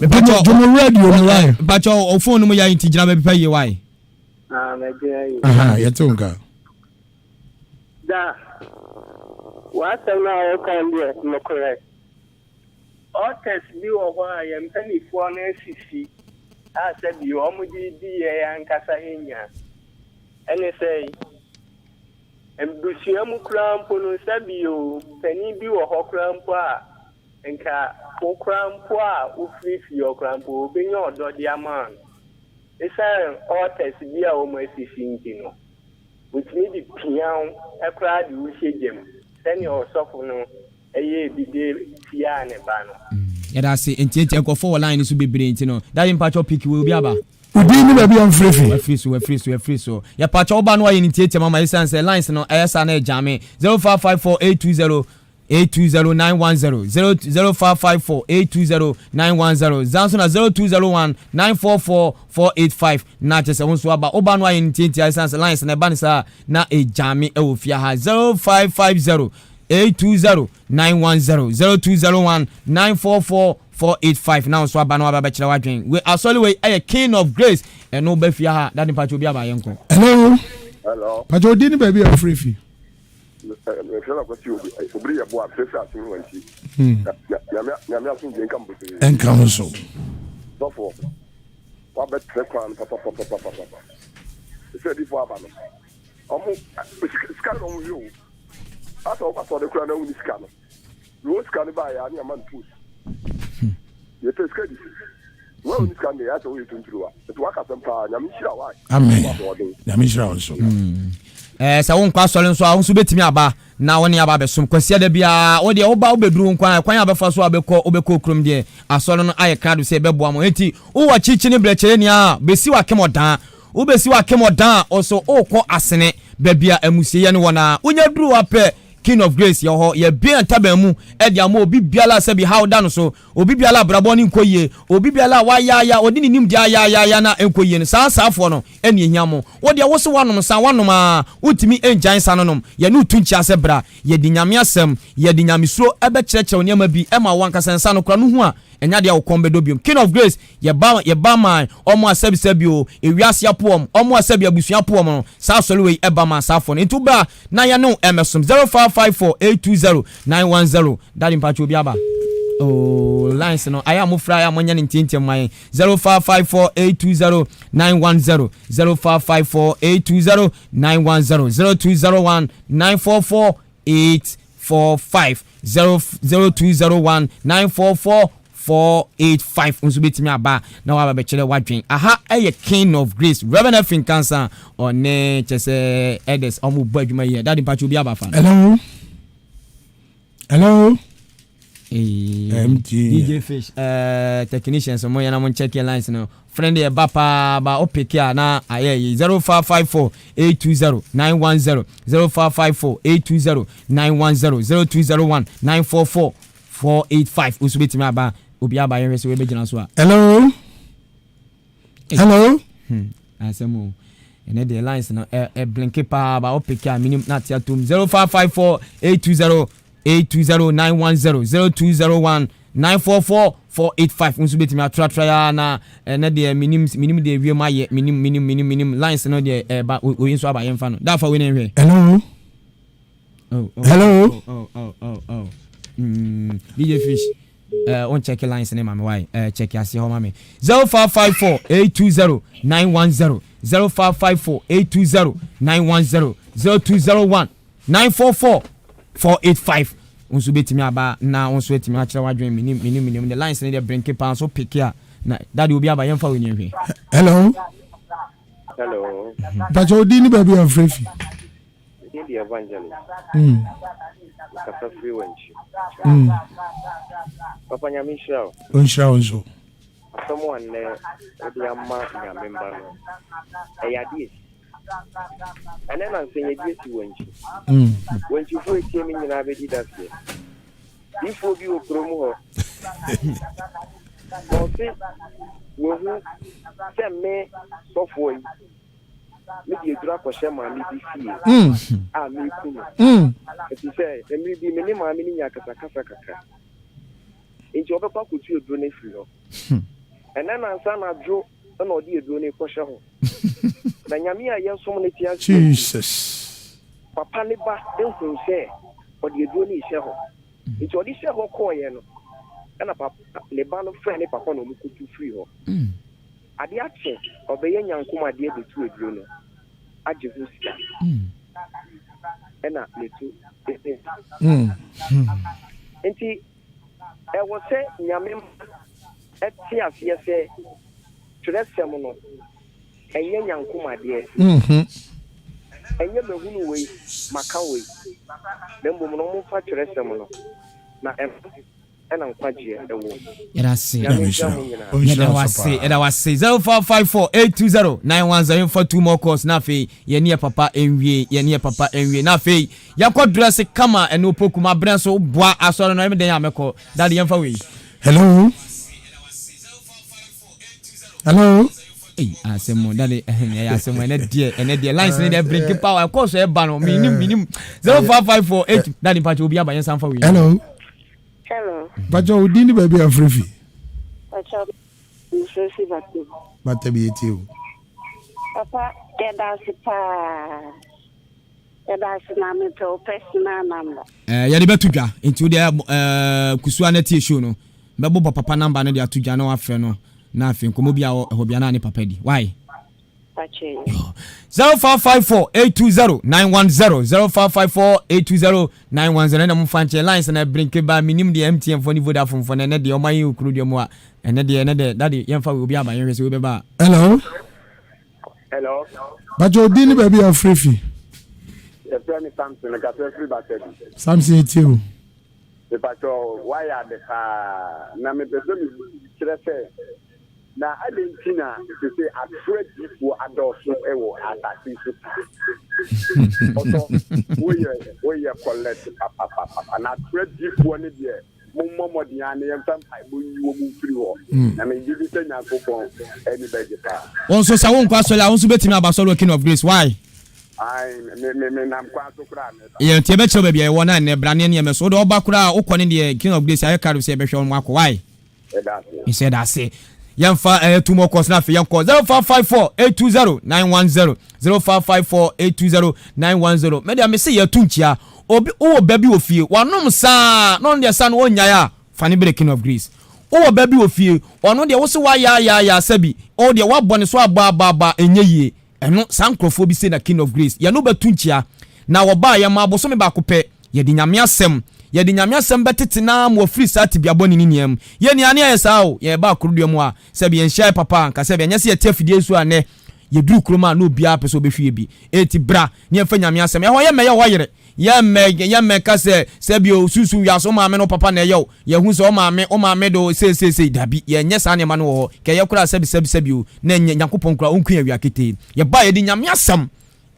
Mpatwa dwomo radio no wae. Mpatwa o phone no mu yɛ nti gyina baabi pa yie wae. Ah, mɛgyina yie. Aha, yɛte wo nka. Da, w'asɛm no a woka no deɛ nokorɛ. Altars bi wɔ hɔ a yɛn mpanimfoɔ no asisi a sɛbi wɔn de redi yɛn ankasa yɛn nya. Ɛne sɛ abusua mu koraa mpo no, sɛbi o, panin bi wɔ hɔ koraa mpo a nka wo koraa mpo a wofiri fie hɔ koraa mpo obenya ɔdɔ de ama no. Esiane altars bi a wɔn asisi nti no, wotumi de pia wo koraa de wo hyɛ gya mu sɛnea ɔsɔfo no ɛyɛɛ bi de tiaa ne ba no. Yɛda ase ntiatia, nkurɔfoɔ wɔ line no so bebree nti no, Daddy, mpakyɛw pick wei, obi aba. Wo din ne baabi a wofiri fi? Wafiri so, wafiri so, wafiri so. Yɛpakyɛw, wo ba no wayɛ ne ntiatia mama esiane sɛ lines no ɛyɛ saa na ɛgyame. 0554 820 820 910 0 0554 820 910 zan so na 0201 944 485 na kyerɛ sɛ wo nso aba. Wo ba no ayɛ ne ntiantia esiane sɛ lines no ɛba ne saa na ɛgyame ɛwɔ fie ha. 0550 820 910 0201 944 485 na nso aba na waba bɛkyerɛ w'adwen. We asɔre wei ɛyɛ King of Grace, ɛno ba fie ha. Dade, mpakyɛ obi aba, yɛnkɔ. Hello. Hello. Pakyɛ wo din ne baabi a wofrɛ fi. Mefrɛ no akwasi obi obiri yɛ boa mfrɛfrɛ ase ho nti. Nyame nyame asomdwe nka mo bebree. Ɛnka ho so. Sɔfoɔ wabɛtrɛ kwan no papapapapapa. Sɛ adifoɔ aba no ɔmo sika na ɔmo hwɛ o. Asɛ ɔkɔ asɔre koraa na wonni sika no. Mewɔ sika no baeɛ a ne ama no post. Yɛpɛ sika di. Wo a wonni sika no deɛ yɛasɛ woyɛ tonturowa. Nti waka asɛm paa. Nyame nhyira wo ae. Amen. Wɔ ahoɔden. Nyame nhyira wo nso. Eh, sɛ wonkɔ asɔre nso a, wo nso wobɛtumi aba na wo ne aba abɛsom. Kwasiada biara, wo deɛ woba wobɛduru wo nkwa, kwan a wobɛfa so a wobɛkɔ wobɛkɔ kurom deɛ, asɔre no ayɛ krado sɛ ɛbɛboa mo. Enti wowɔ akyirikyiri ne brɛkyɛrɛ ni a, bɛsi w'akem ɔdan. Wobɛsi w'akem ɔdan a, wo nso wokɔ asene baabi a amusieɛ no wɔ no a, wonya duru hɔ a pɛ, King of Grace yɛwɔ hɔ. Yɛabue yɛn ntaban mu de ama obi biara a sɛbi haw da no so, obi biara a abrabɔ no nkɔ yie, obi biara a wayaaya, ɔde ne nimdeɛ ayaayaaya na ɛnkɔ yie no, saa saafoɔ no na ɛhia mo. Wo deɛ wo se woanom nsa, woanom aa, wontumi ngyae nsa no nom. Yɛne wo tu nkyea sɛ bra, yɛde Nyame asɛm, yɛde Nyamesuro bɛkyerɛkyerɛ wo nneɛma bi ma wo ankasa nsa no kora no hu a, ɛnyɛ adeɛ a wo kɔn bɛdɔ biom. King of Grace, yɛba, yɛba ma wɔn a sɛbi sɛbi o, ewiase apo wɔn, wɔn a sɛbi abusua apo wɔn no, saa asɔre wei ɛba ma saafoɔ no. Nti wo bra na yɛne wo ɛmɛsom. 0554 820 910. Daddy mpakyɛ obi aba? Oh, lines no, ayɛ a mo frɛ ayɛ a mo nyɛ no ntiantiam ma yɛn. 0554 820 910, 0554 820 910, 0201 944 845 0201 944 485 nso bɛtumi aba na waba bɛkyerɛ wadwen. Aha ɛyɛ King of Grace Reverend Afin Kansa ɔne kyɛ sɛ elders ɔmo bɔ adwuma yie. Daddy mpakyɛ obi aba fa no. Hello. Hello. MT. DJ Fish, technicians mo yɛn na mo check lines no. Friend yɛ ba paa ba o pick a na ayɛ yi 0554 820 910 0554 820 910 0201 944 485 nso betumi aba obi aba yɛn hwɛ sɛ wɔbɛgyina so a. Hello. Hello. Asɛm o. Ɛnɛ deɛ lines no ɛ ɛ blinke paa ba o pick a minim na ate atom 0554 820 820 910 0201 944 485 nso betumi atratra ya na ɛnɛ deɛ minim minim deɛ wiem ayɛ minim minim minim minim lines no deɛ ɛba oyi nso aba yɛmfa no dafa wei na nhwɛ. Hello. Oh, oh, Hello. Oh, oh, oh, oh. DJ Fish. On check lines ne ma me why check aseɛ hɔ ma me 0554 820 910 0554 820 910 0201 944 485 nso bɛtumi aba na wo nso atumi akyerɛ w'adwene menim menim menim the lines ne deɛ brinke paa nso peke a na dade obi aba yɛmfa wei ne nhwɛ. Hello. Hello. Mpakyɛ wo din ne baabi a wofrɛ fi. Medin de Evangelist. Mekasa firi Wankyi. Papa Nyame nhyira wo. Ɔnhyira wo nso. Asɛm a nnɛ wode ama Nyame mma no, ɛyɛ ade esi. Ɛnɛ na nsɛnyɛdi asi Wankyi. Wankyifoɔ etie me nyinaa bɛdi daseɛ. Difoɔ bi wɔ kurom hɔ. Na ɔse wahu sɛ me sɔfoɔ yi mede aduru akɔhyɛ maame bi fie a mereku no. Ɛfiri sɛ mmerɛ bi me ne maame no nyaa akasakasa kakra. Nti ɔbɛkɔ akɔtu aduro no afiri hɔ. Ɛnɛ nansa anadwo na ɔde aduro no rekɔhyɛ hɔ. Na Nyame a yɛsom no te aseɛ nti, Jesus. papa ne ba huu sɛ ɔde aduro no rehyɛ hɔ. Nti ɔde hyɛɛ hɔ kɔeɛ no, ɛna papa, ne ba no frɛɛ ne papa na wɔkɔtu firii hɔ. Ade akye ɔbɛyɛ nyankom adeɛ bɛtu aduro no agye ho sika ɛna ne to nti ɛwɔ sɛ Nyame mma ɛte aseɛ sɛ twerɛsɛm no ɛnyɛ nyankom adeɛ, ɛnyɛ mahunu wei maka wei, na mmom no momfa twerɛsɛm no na ɛno ɛna nkwagyeɛ ɛwɔ. Yɛda ase. Nyame nhyira mo nyinaa. Yɛda wo ase. Yɛda wo ase. 0554 820 910 yɛmfa two more calls na afei yɛne yɛ papa nwie yɛne yɛ papa nwie na afei yɛnkɔ dress kama ɛne opoku ma brɛ nso boa asɔre no ɛmɛ dɛn a mɛkɔ dade yɛmfa wei. Hello. Hello. Ei asɛm o dade ɛyɛ asɛm o ɛnɛ deɛ ɛnɛ deɛ lines ne deɛ blinky power ɛkɔ so ɛba no menim menim 0554 8 dade mpakyɛ obi aba yɛnsa mfa wei. Hello. Hello. Mpakyɛ wo din ne baabi a wofrɛ fi. Mpakyɛ mefrɛ fi Batabi. Batabi yɛtie o. Papa, yɛda ase paa. Yɛda ase na mepɛ wo personal number. Eh, yɛde bɛto dwa nti wodeɛ eh, kusua no tie show no bɛbobɔ papa number no de ato dwa na wafrɛ no na afei nkɔmmɔ bi a ɛhɔ bia na ne papa di why. 0554 820 910, 0554 820 910. Ɛna momfa nkyɛn lines na brinke ba. Menim deɛ MTN foɔ ne Vodafone foɔ no, ɛnɛ deɛ ɔma yɛ okuro deɛ mu a, ɛnɛ deɛ, ɛnɛ deɛ dade yɛmfa wei obi aba, yɛnhwɛ sɛ wei bɛba a. Hello. Hello. Bàtà odi ni baabi a ɔfiri fi. Yɛfrɛ me Samson, mekasa firi Batabi. Samson, etie o. Mepatɔ wayɛ ade paa na mepɛ sɛ mekyerɛ sɛ na adɛn nti na te sɛ atoro adiyifoɔ adɔɔso wɔ asase yi so saa? Ɔsɔ woyɛ collect papapapa na atoro adiyifoɔ no deɛ, mommɔ mmɔden a na yɛmfa mpaebɔ nyi wɔ mu mfiri hɔ, na megye di sɛ Nyankopɔn ani bɛgye paa. Wɔn nso sɛ wonkɔ asɔre a, wo nso bɛtumi aba asɔre wɔ King of Grace. Why? Ai, me nam kwan so koraa meba. Yɛ nti yɛbɛkyerɛ baabi a yɛwɔ na nnɛ bra ne nneɛma so wode ɔba koraa a wokɔ ne deɛ King of Grace ayɛ kado sɛ yɛbɛhwɛ wɔn akɔ. Why? Ɛda ase. Nhyɛ da ase. Yɛmfa ɛyɛ two more calls na afei yɛnkɔ. 0554 820 910, 0554 820 910. Mɛdeɛ mese yɛto nkyia obi wowɔ ba bi wɔ fie wanom saa na ɔno deɛ sa no ɔnnyae a, fa ne bere King of Grace. Wowɔ ba bi wɔ fie, ɔno deɛ wo se wayaayaaya sɛbi ɔwo deɛ woabɔ ne so abɔ abɔ abɔ a ɛnyɛ yie. Ɛno saa nkurɔfoɔ bi se na King of Grace yɛne wo bɛto nkyia na wɔbaa yɛn ma abosome baako pɛ, yɛde Nyame asɛm yɛde Nyame asɛm bɛtete no ara ma wafiri saa tebea bɔne no nyinaa mu. Yɛn nua ne ayɛ saa o. Yɛn ɛbaa korodua mu a, sɛbi yɛn nhyiaeɛ papa a, anka sɛbi ɛnyɛ sɛ yɛte afidie yi so a nnɛ yɛduru kurom a na obiara pɛ sɛ ɔbɛhwie bi. Enti bra na yɛmfa Nyame asɛm. Ɛhɔ yɛmmɛyɛ wo ɔyere. Yɛmmɛ yɛmmɛka sɛ sɛbi o sunsum wiase wo maame ne wo papa na ɛyɛ wo. Yɛhu sɛ wo maame wo maame de wo sei sei sei. Dabi, yɛnyɛ saa nneɛma no wɔ hɔ. Kɛyɛ koraa sɛbi sɛbi sɛbi o, na ɛnyɛ Nyankopɔn koraa ɔnku yɛn awia ketee. Yɛba a yɛde Nyame asɛm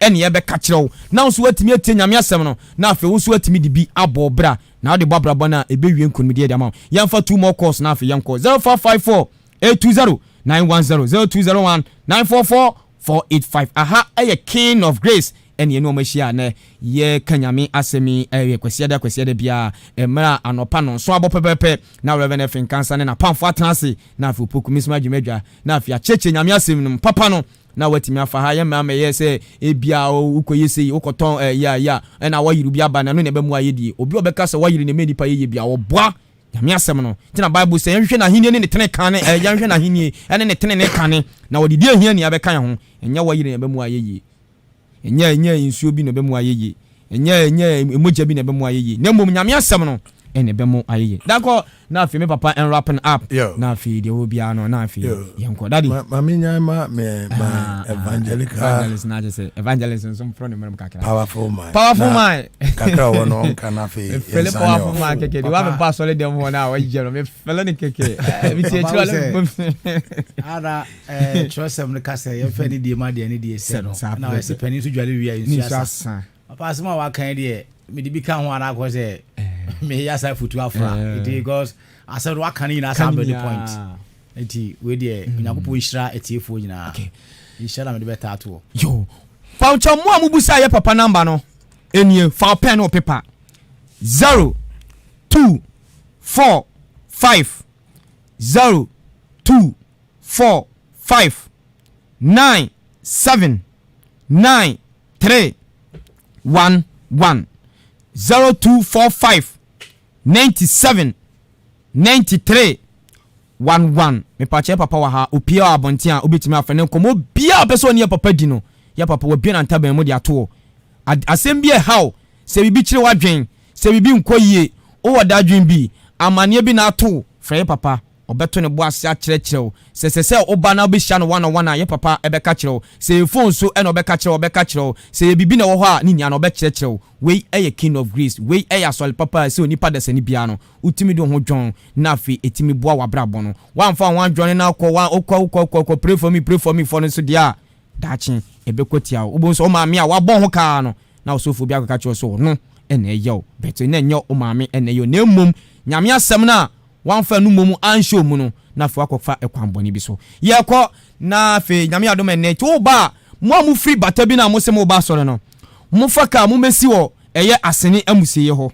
ɛne yɛbɛka kyerɛ wo, na wo nso woatumi atie Nyame asɛm no, na afei wo nso woatumi de bi abɔ wo bra, na wode bɔ abrabɔ no a, ɛbɛwie nkonimdie de ama wo. Yɛmfa two more calls na afei yɛnkɔ. 0554 820 910, 0201 944 485. Aha ɛyɛ King of Grace ɛne yɛne wɔn ahyia a nɛ yɛka Nyame asɛm yi. Ɛyɛ Kwasiada Kwasiada biara mmerɛ a anɔpa 7 abɔ pɛpɛpɛ na Reverend Efe Nkansa ne n'apamfo atena ase na afei Opoku Mesima Adwumadwa na afei akyerɛkyerɛ Nyame asɛm no mu papa no na watumi afa ha. Yɛ mmaa mɛyɛ sɛ ebia wokɔyɛ sei, wokɔtɔn ɛyɛ a yɛ a ɛna wɔyere obi aba na ɛno na ɛbɛmu ayɛ die. Obi a ɔbɛka sɛ wɔyere na ɛma nipa yɛyɛ bia, ɔboa. Nyame asɛm no nti na Bible sɛ yɛnhwehwɛ n'ahenni ne ne tene kane, yɛnhwɛ n'ahenni ne ne tene ne kane, na wɔde deɛ ehia ni abɛka yɛn ho. Ɛnyɛ wɔyere na ɛbɛmu ayɛ yie, ɛnyɛ nsuo bi na ɛbɛmu ayɛ yie, ɛnyɛ mogya bi na ɛbɛmu ayɛ yie, na mmom Nyame asɛm no ɛna ɛbɛmu ayɛ yie. Dankɔ na afei me papa ɛnwrapping up na afei deɛ ɔwɔ biara no na afei yɛnkɔ daddy. Ma me nyan ma me ma evangelical. Evangelist na agye sɛ evangelist nso mfrɛ ne mmerɛm kakra. Powerful man. Powerful man. Kakra wɔ no ɔnka na afei yɛn san powerful man kɛkɛ de wa me ba asɔre dɛm hɔ na wɔyɛ no me fɛlɛ ne kɛkɛ mi ti akyire ɔlɛ. Ara kyerɛsɛm no ka sɛ yɛmfa ne die ma deɛ ne die sɛ no, na ɔyɛ sɛ panin nso dware wie a nsuo asa. Papa, asɛm a waka yi deɛ, mede bi ka ho anaa akɔ sɛ meyɛ asa afutu afra nti, because asɛm no waka no nyinaa san bɛ the point. Nti wei deɛ, Onyankopɔn nhyira atiefoɔ nyinaa. Nhyira na mede bɛtaa toɔ. Yo, fa nkyɛn mo a mo busa yɛ papa number no enie. Fa wo pen ne wo paper. 0245, 0245 97 93 11, 0245 97 93 11. Mepakyɛ, papa wɔ ha. Opie wɔ abɔnten a wobɛtumi afɛ ne nkɔmmɔ biaa pɛ sɛ ɔne yɛ papa di no. Yɛ papa wabue nantaban mu de ato hɔ. Asɛm bi ɛhaw sɛ biribi kyerɛ w'adwen sɛ biribi nkɔ yie, wowɔ dadwen bi, amanneɛ bi na ato, frɛ yɛ papa. Ɔbɛto ne bo ase akyerɛkyerɛ wo. Sɛ sɛ sɛ woba na wobɛhyia no one on one a, yɛ papa ɛbɛka kyerɛ wo. Sɛ yɛ phone so ɛna ɔbɛka kyerɛ wo, ɔbɛka kyerɛ wo. Sɛ yɛ biribi na ɛwɔ hɔ a, ne nyinaa no ɔbɛkyerɛkyerɛ wo. Wei ɛyɛ King of Grace. Wei ɛyɛ asɔre papa a sɛ onipa dasani biara no wotumi de wo ho dwɔn na afei ɛtumi boa w'abrabɔ no. Woamfa wo ho adwɔne na akɔ wa wokɔ wokɔ wokɔ wokɔ pray for me, pray for me fɔ no nso deɛ a, daakye ɛbɛkɔ tia wo. Wobɛhu sɛ wo maame a wabɔ ho kaa no na ɔsɔfoɔ bi akɔka kyerɛ wo sɛ ɔno ɛna ɛyɛ wo, but na ɛnyɛ wo maame ɛna ɛyɛ wo, na mmom Nyame asɛm no a wamfa no mmom anhyɛ wo mu no, na afei wakɔfa ɛkwan bɔne bi so. Yɛkɔ na afei Nyame adom ɛnnɛ nti woba a, mo a mofiri bata bi no a mose moba asɔre no, mofa kaa mommɛsi wɔ ɛyɛ Asene amusieɛ hɔ.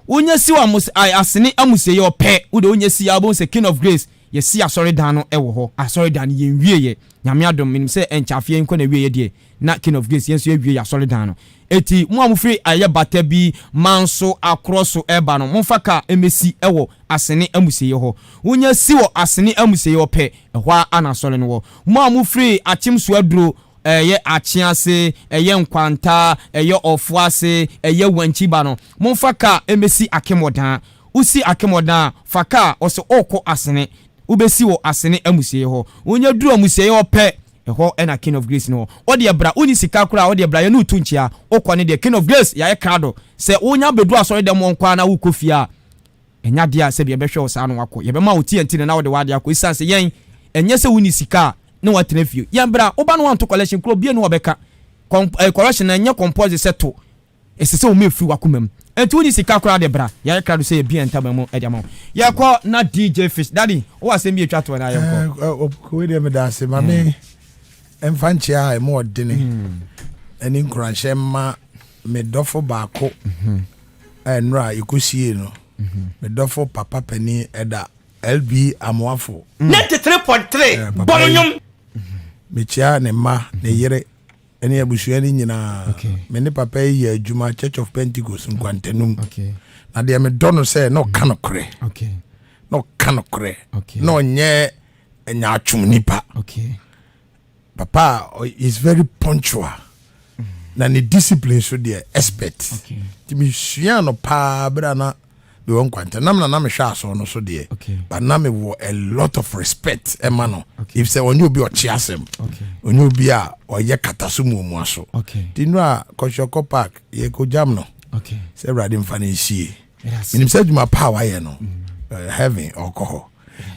Wonya si wɔ Asene amusieɛ hɔ pɛ, wode wonya si a, wobɛhu sɛ King of Grace. Yɛsi asɔredan no wɔ hɔ. Asɔredan no yɛnwieɛ. Nyame adom, menim sɛ ɛnkyɛ afeɛ yi nkɔ n'awieɛ deɛ, na King of Grace yɛn nso yɛawie yɛn asɔredan no. Enti mo a mofiri ɛyɛ Bata bi, Manso, Akorɔ so reba no, momfa kaa mmɛsi wɔ Asene amusieɛ hɔ. Wonya si wɔ Asene amusieɛ hɔ pɛ, ɛhɔ ara na asɔre no wɔ. Mo a mofiri Akyem Soaduro, ɛyɛ Akyease, ɛyɛ Nkwanta, ɛyɛ Ɔfoase, ɛyɛ Wankyi ba no, momfa kaa mmɛsi Akemɔdan. Wosi Akemɔdan a, fa kaa, ɔsɛ ɔɔkɔ Asene. Wobɛsi wɔ Asene amusieɛ hɔ. Wonya duru amusieɛ hɔ pɛ, ɛhɔ na King of Grace no wɔ. Wodeɛ bra, wonni sika koraa a, wodeɛ bra, yɛne wo tu nkyea. Wokɔ no deɛ, King of Grace, yɛayɛ krado. Sɛ wonya bɛduru asɔredɛm hɔ nko ara na wokɔ fie a, ɛnyɛ adeɛ a sɛbi yɛbɛhwɛ wo saa na woakɔ. Yɛbɛma wo TNT no na wode w'adeɛ akɔ. Ɛsiane sɛ yɛn, ɛnyɛ sɛ wonni sika a na woatena fie. Yɛn bra, woba na woanto collection koraa, obiara nni hɔ a ɔbɛka. Kɔm, eh, correction no, ɛnyɛ compulsory sɛ to. Ɛsɛ sɛ wɔma ɛfiri w'akoma mu. Ɛnti wonni sika koraa de bra. Yɛayɛ krado sɛ yɛbue yɛn ntaban mu de ama wo. Yɛkɔ na DJ Fish. Daddy, wowɔ asɛm bi a ɛtwa toɔ anaa yɛnkɔ? Wei deɛ meda ase. Ma me mfa nkyea a ɛmu ɔdene ɛne nkuranhyɛ mma me dɔfo baako a nnora a yɛkɔsiee no. Me dɔfo papa panin ɛda LB Amoafo. 93.3 Bɔ no nnwom. Mekyia ne mma, ne yere ne abusua no nyinaa. Me ne papa yi yɛ adwuma Church of Pentecost Nkwantanum. Na deɛ medɔ no sɛ na ɔka nokorɛ. Na ɔka nokorɛ. Na ɔnyɛ nyaatwom nipa. Papa is very punctual. Na ne discipline so deɛ expert. Nti mesua no paa berɛ a na mewɔ nkwanta nam na na mehwɛ asɔr no so deɛ but na mewɔ a lot of respect ɛma no if sɛ ɔnyɛ obi ɔkye asɛm ɔnyɛ obi a ɔyɛ kata so muamua so nti nnura kɔhwɛkɔ park yɛkɔgyam no sɛ awurade mfa no nsie menim sɛ adwuma pa a wayɛ no mm. eh, heaven ɔkɔ hɔ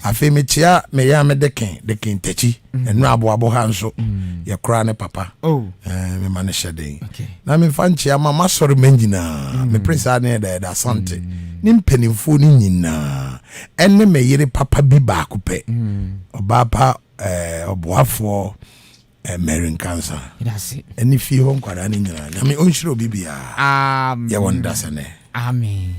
Afei mekyea me yame Deken, Deken Takyi, ɛno aboabo ha nso, mm. yɛkora ne papa. Oh. Eh, mema no hyɛ den. Na memfa nkyea ma masɔre ma nyinaa, mm. mepere saa ne ɛda ɛda asante, mm. ne mpanimfoɔ no nyinaa, ɛne me yere papa bi baako pɛ, ɔbaa pa eh, ɔboafoɔ Eh, Mary Nkansa ɛne fie hɔ nkwadaa no nyinaa nyame ɔnhyira obi biara yɛwɔ no dasɛ nɛ amen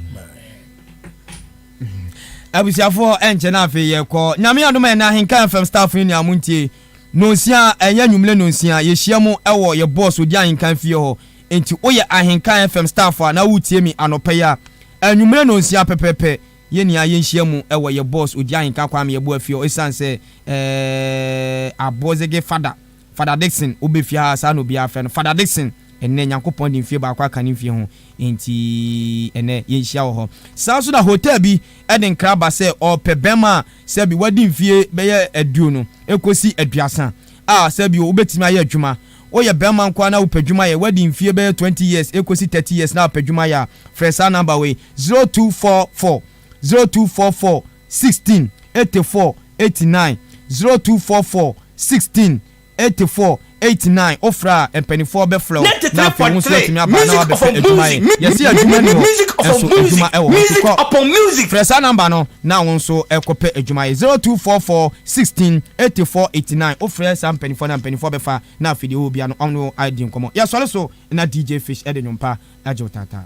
abusuafoɔ ɛnkyɛ no afei yɛkɔ nyame adom ɛnɛ ahenka fm staff no nea montie nonsia ɛnyɛ nwumle nonsia yɛhyia mu ɛwɔ yɛ boss odi ahenka fie hɔ nti woyɛ ahenka fm staff a na wotie mi anɔpɛ yi a anwumle nonsia pɛpɛpɛ Yɛn nyinaa yɛnhyia mu wɔ yɛ boss Odi Ahenka Kwame Yeboah fie hɔ ɛsiane sɛ eh Abɔzege Fada, Fada Dickson wobɛ fie ha saa na obiara frɛ no Fada Dickson ɛnnɛ Nyankopɔn de mfie baako aka ne mfie ho enti ɛnnɛ yɛnhyia wɔ hɔ. Saa nso na hotel bi de nkra ba sɛ ɔrepɛ bɛrima a sɛbi wadi mfie bɛyɛ aduonu kɔsi aduasa a sɛbi wobɛtumi ayɛ adwuma. Woyɛ bɛrima nko ara na wopɛ adwuma yɛ, wadi mfie bɛyɛ 20 years kɔsi 30 years na wopɛ adwuma yɛ a, Frɛ saa number wei, 0244 0244 16 84 89, 0244 16 84 89. Wofrɛ a, mpanimfoɔ bɛfrɛ wo na afei wo nso woatumi aba na woabɛpɛ adwuma ayɛ. Yɛse adwuma nni hɔ, nso adwuma wɔ hɔ. Nti kɔ, frɛ saa number no na wo nso kɔpɛ adwuma ayɛ, 0244 16 84 89. Wofrɛ saa mpanimfoɔ no a, mpanimfoɔ bɛfa na afei deɛ ɔwɔ biara no, wɔne wo adi nkɔmmɔ. Yɛsɔre so na DJ Fish de nnwom pa agye wo taataa.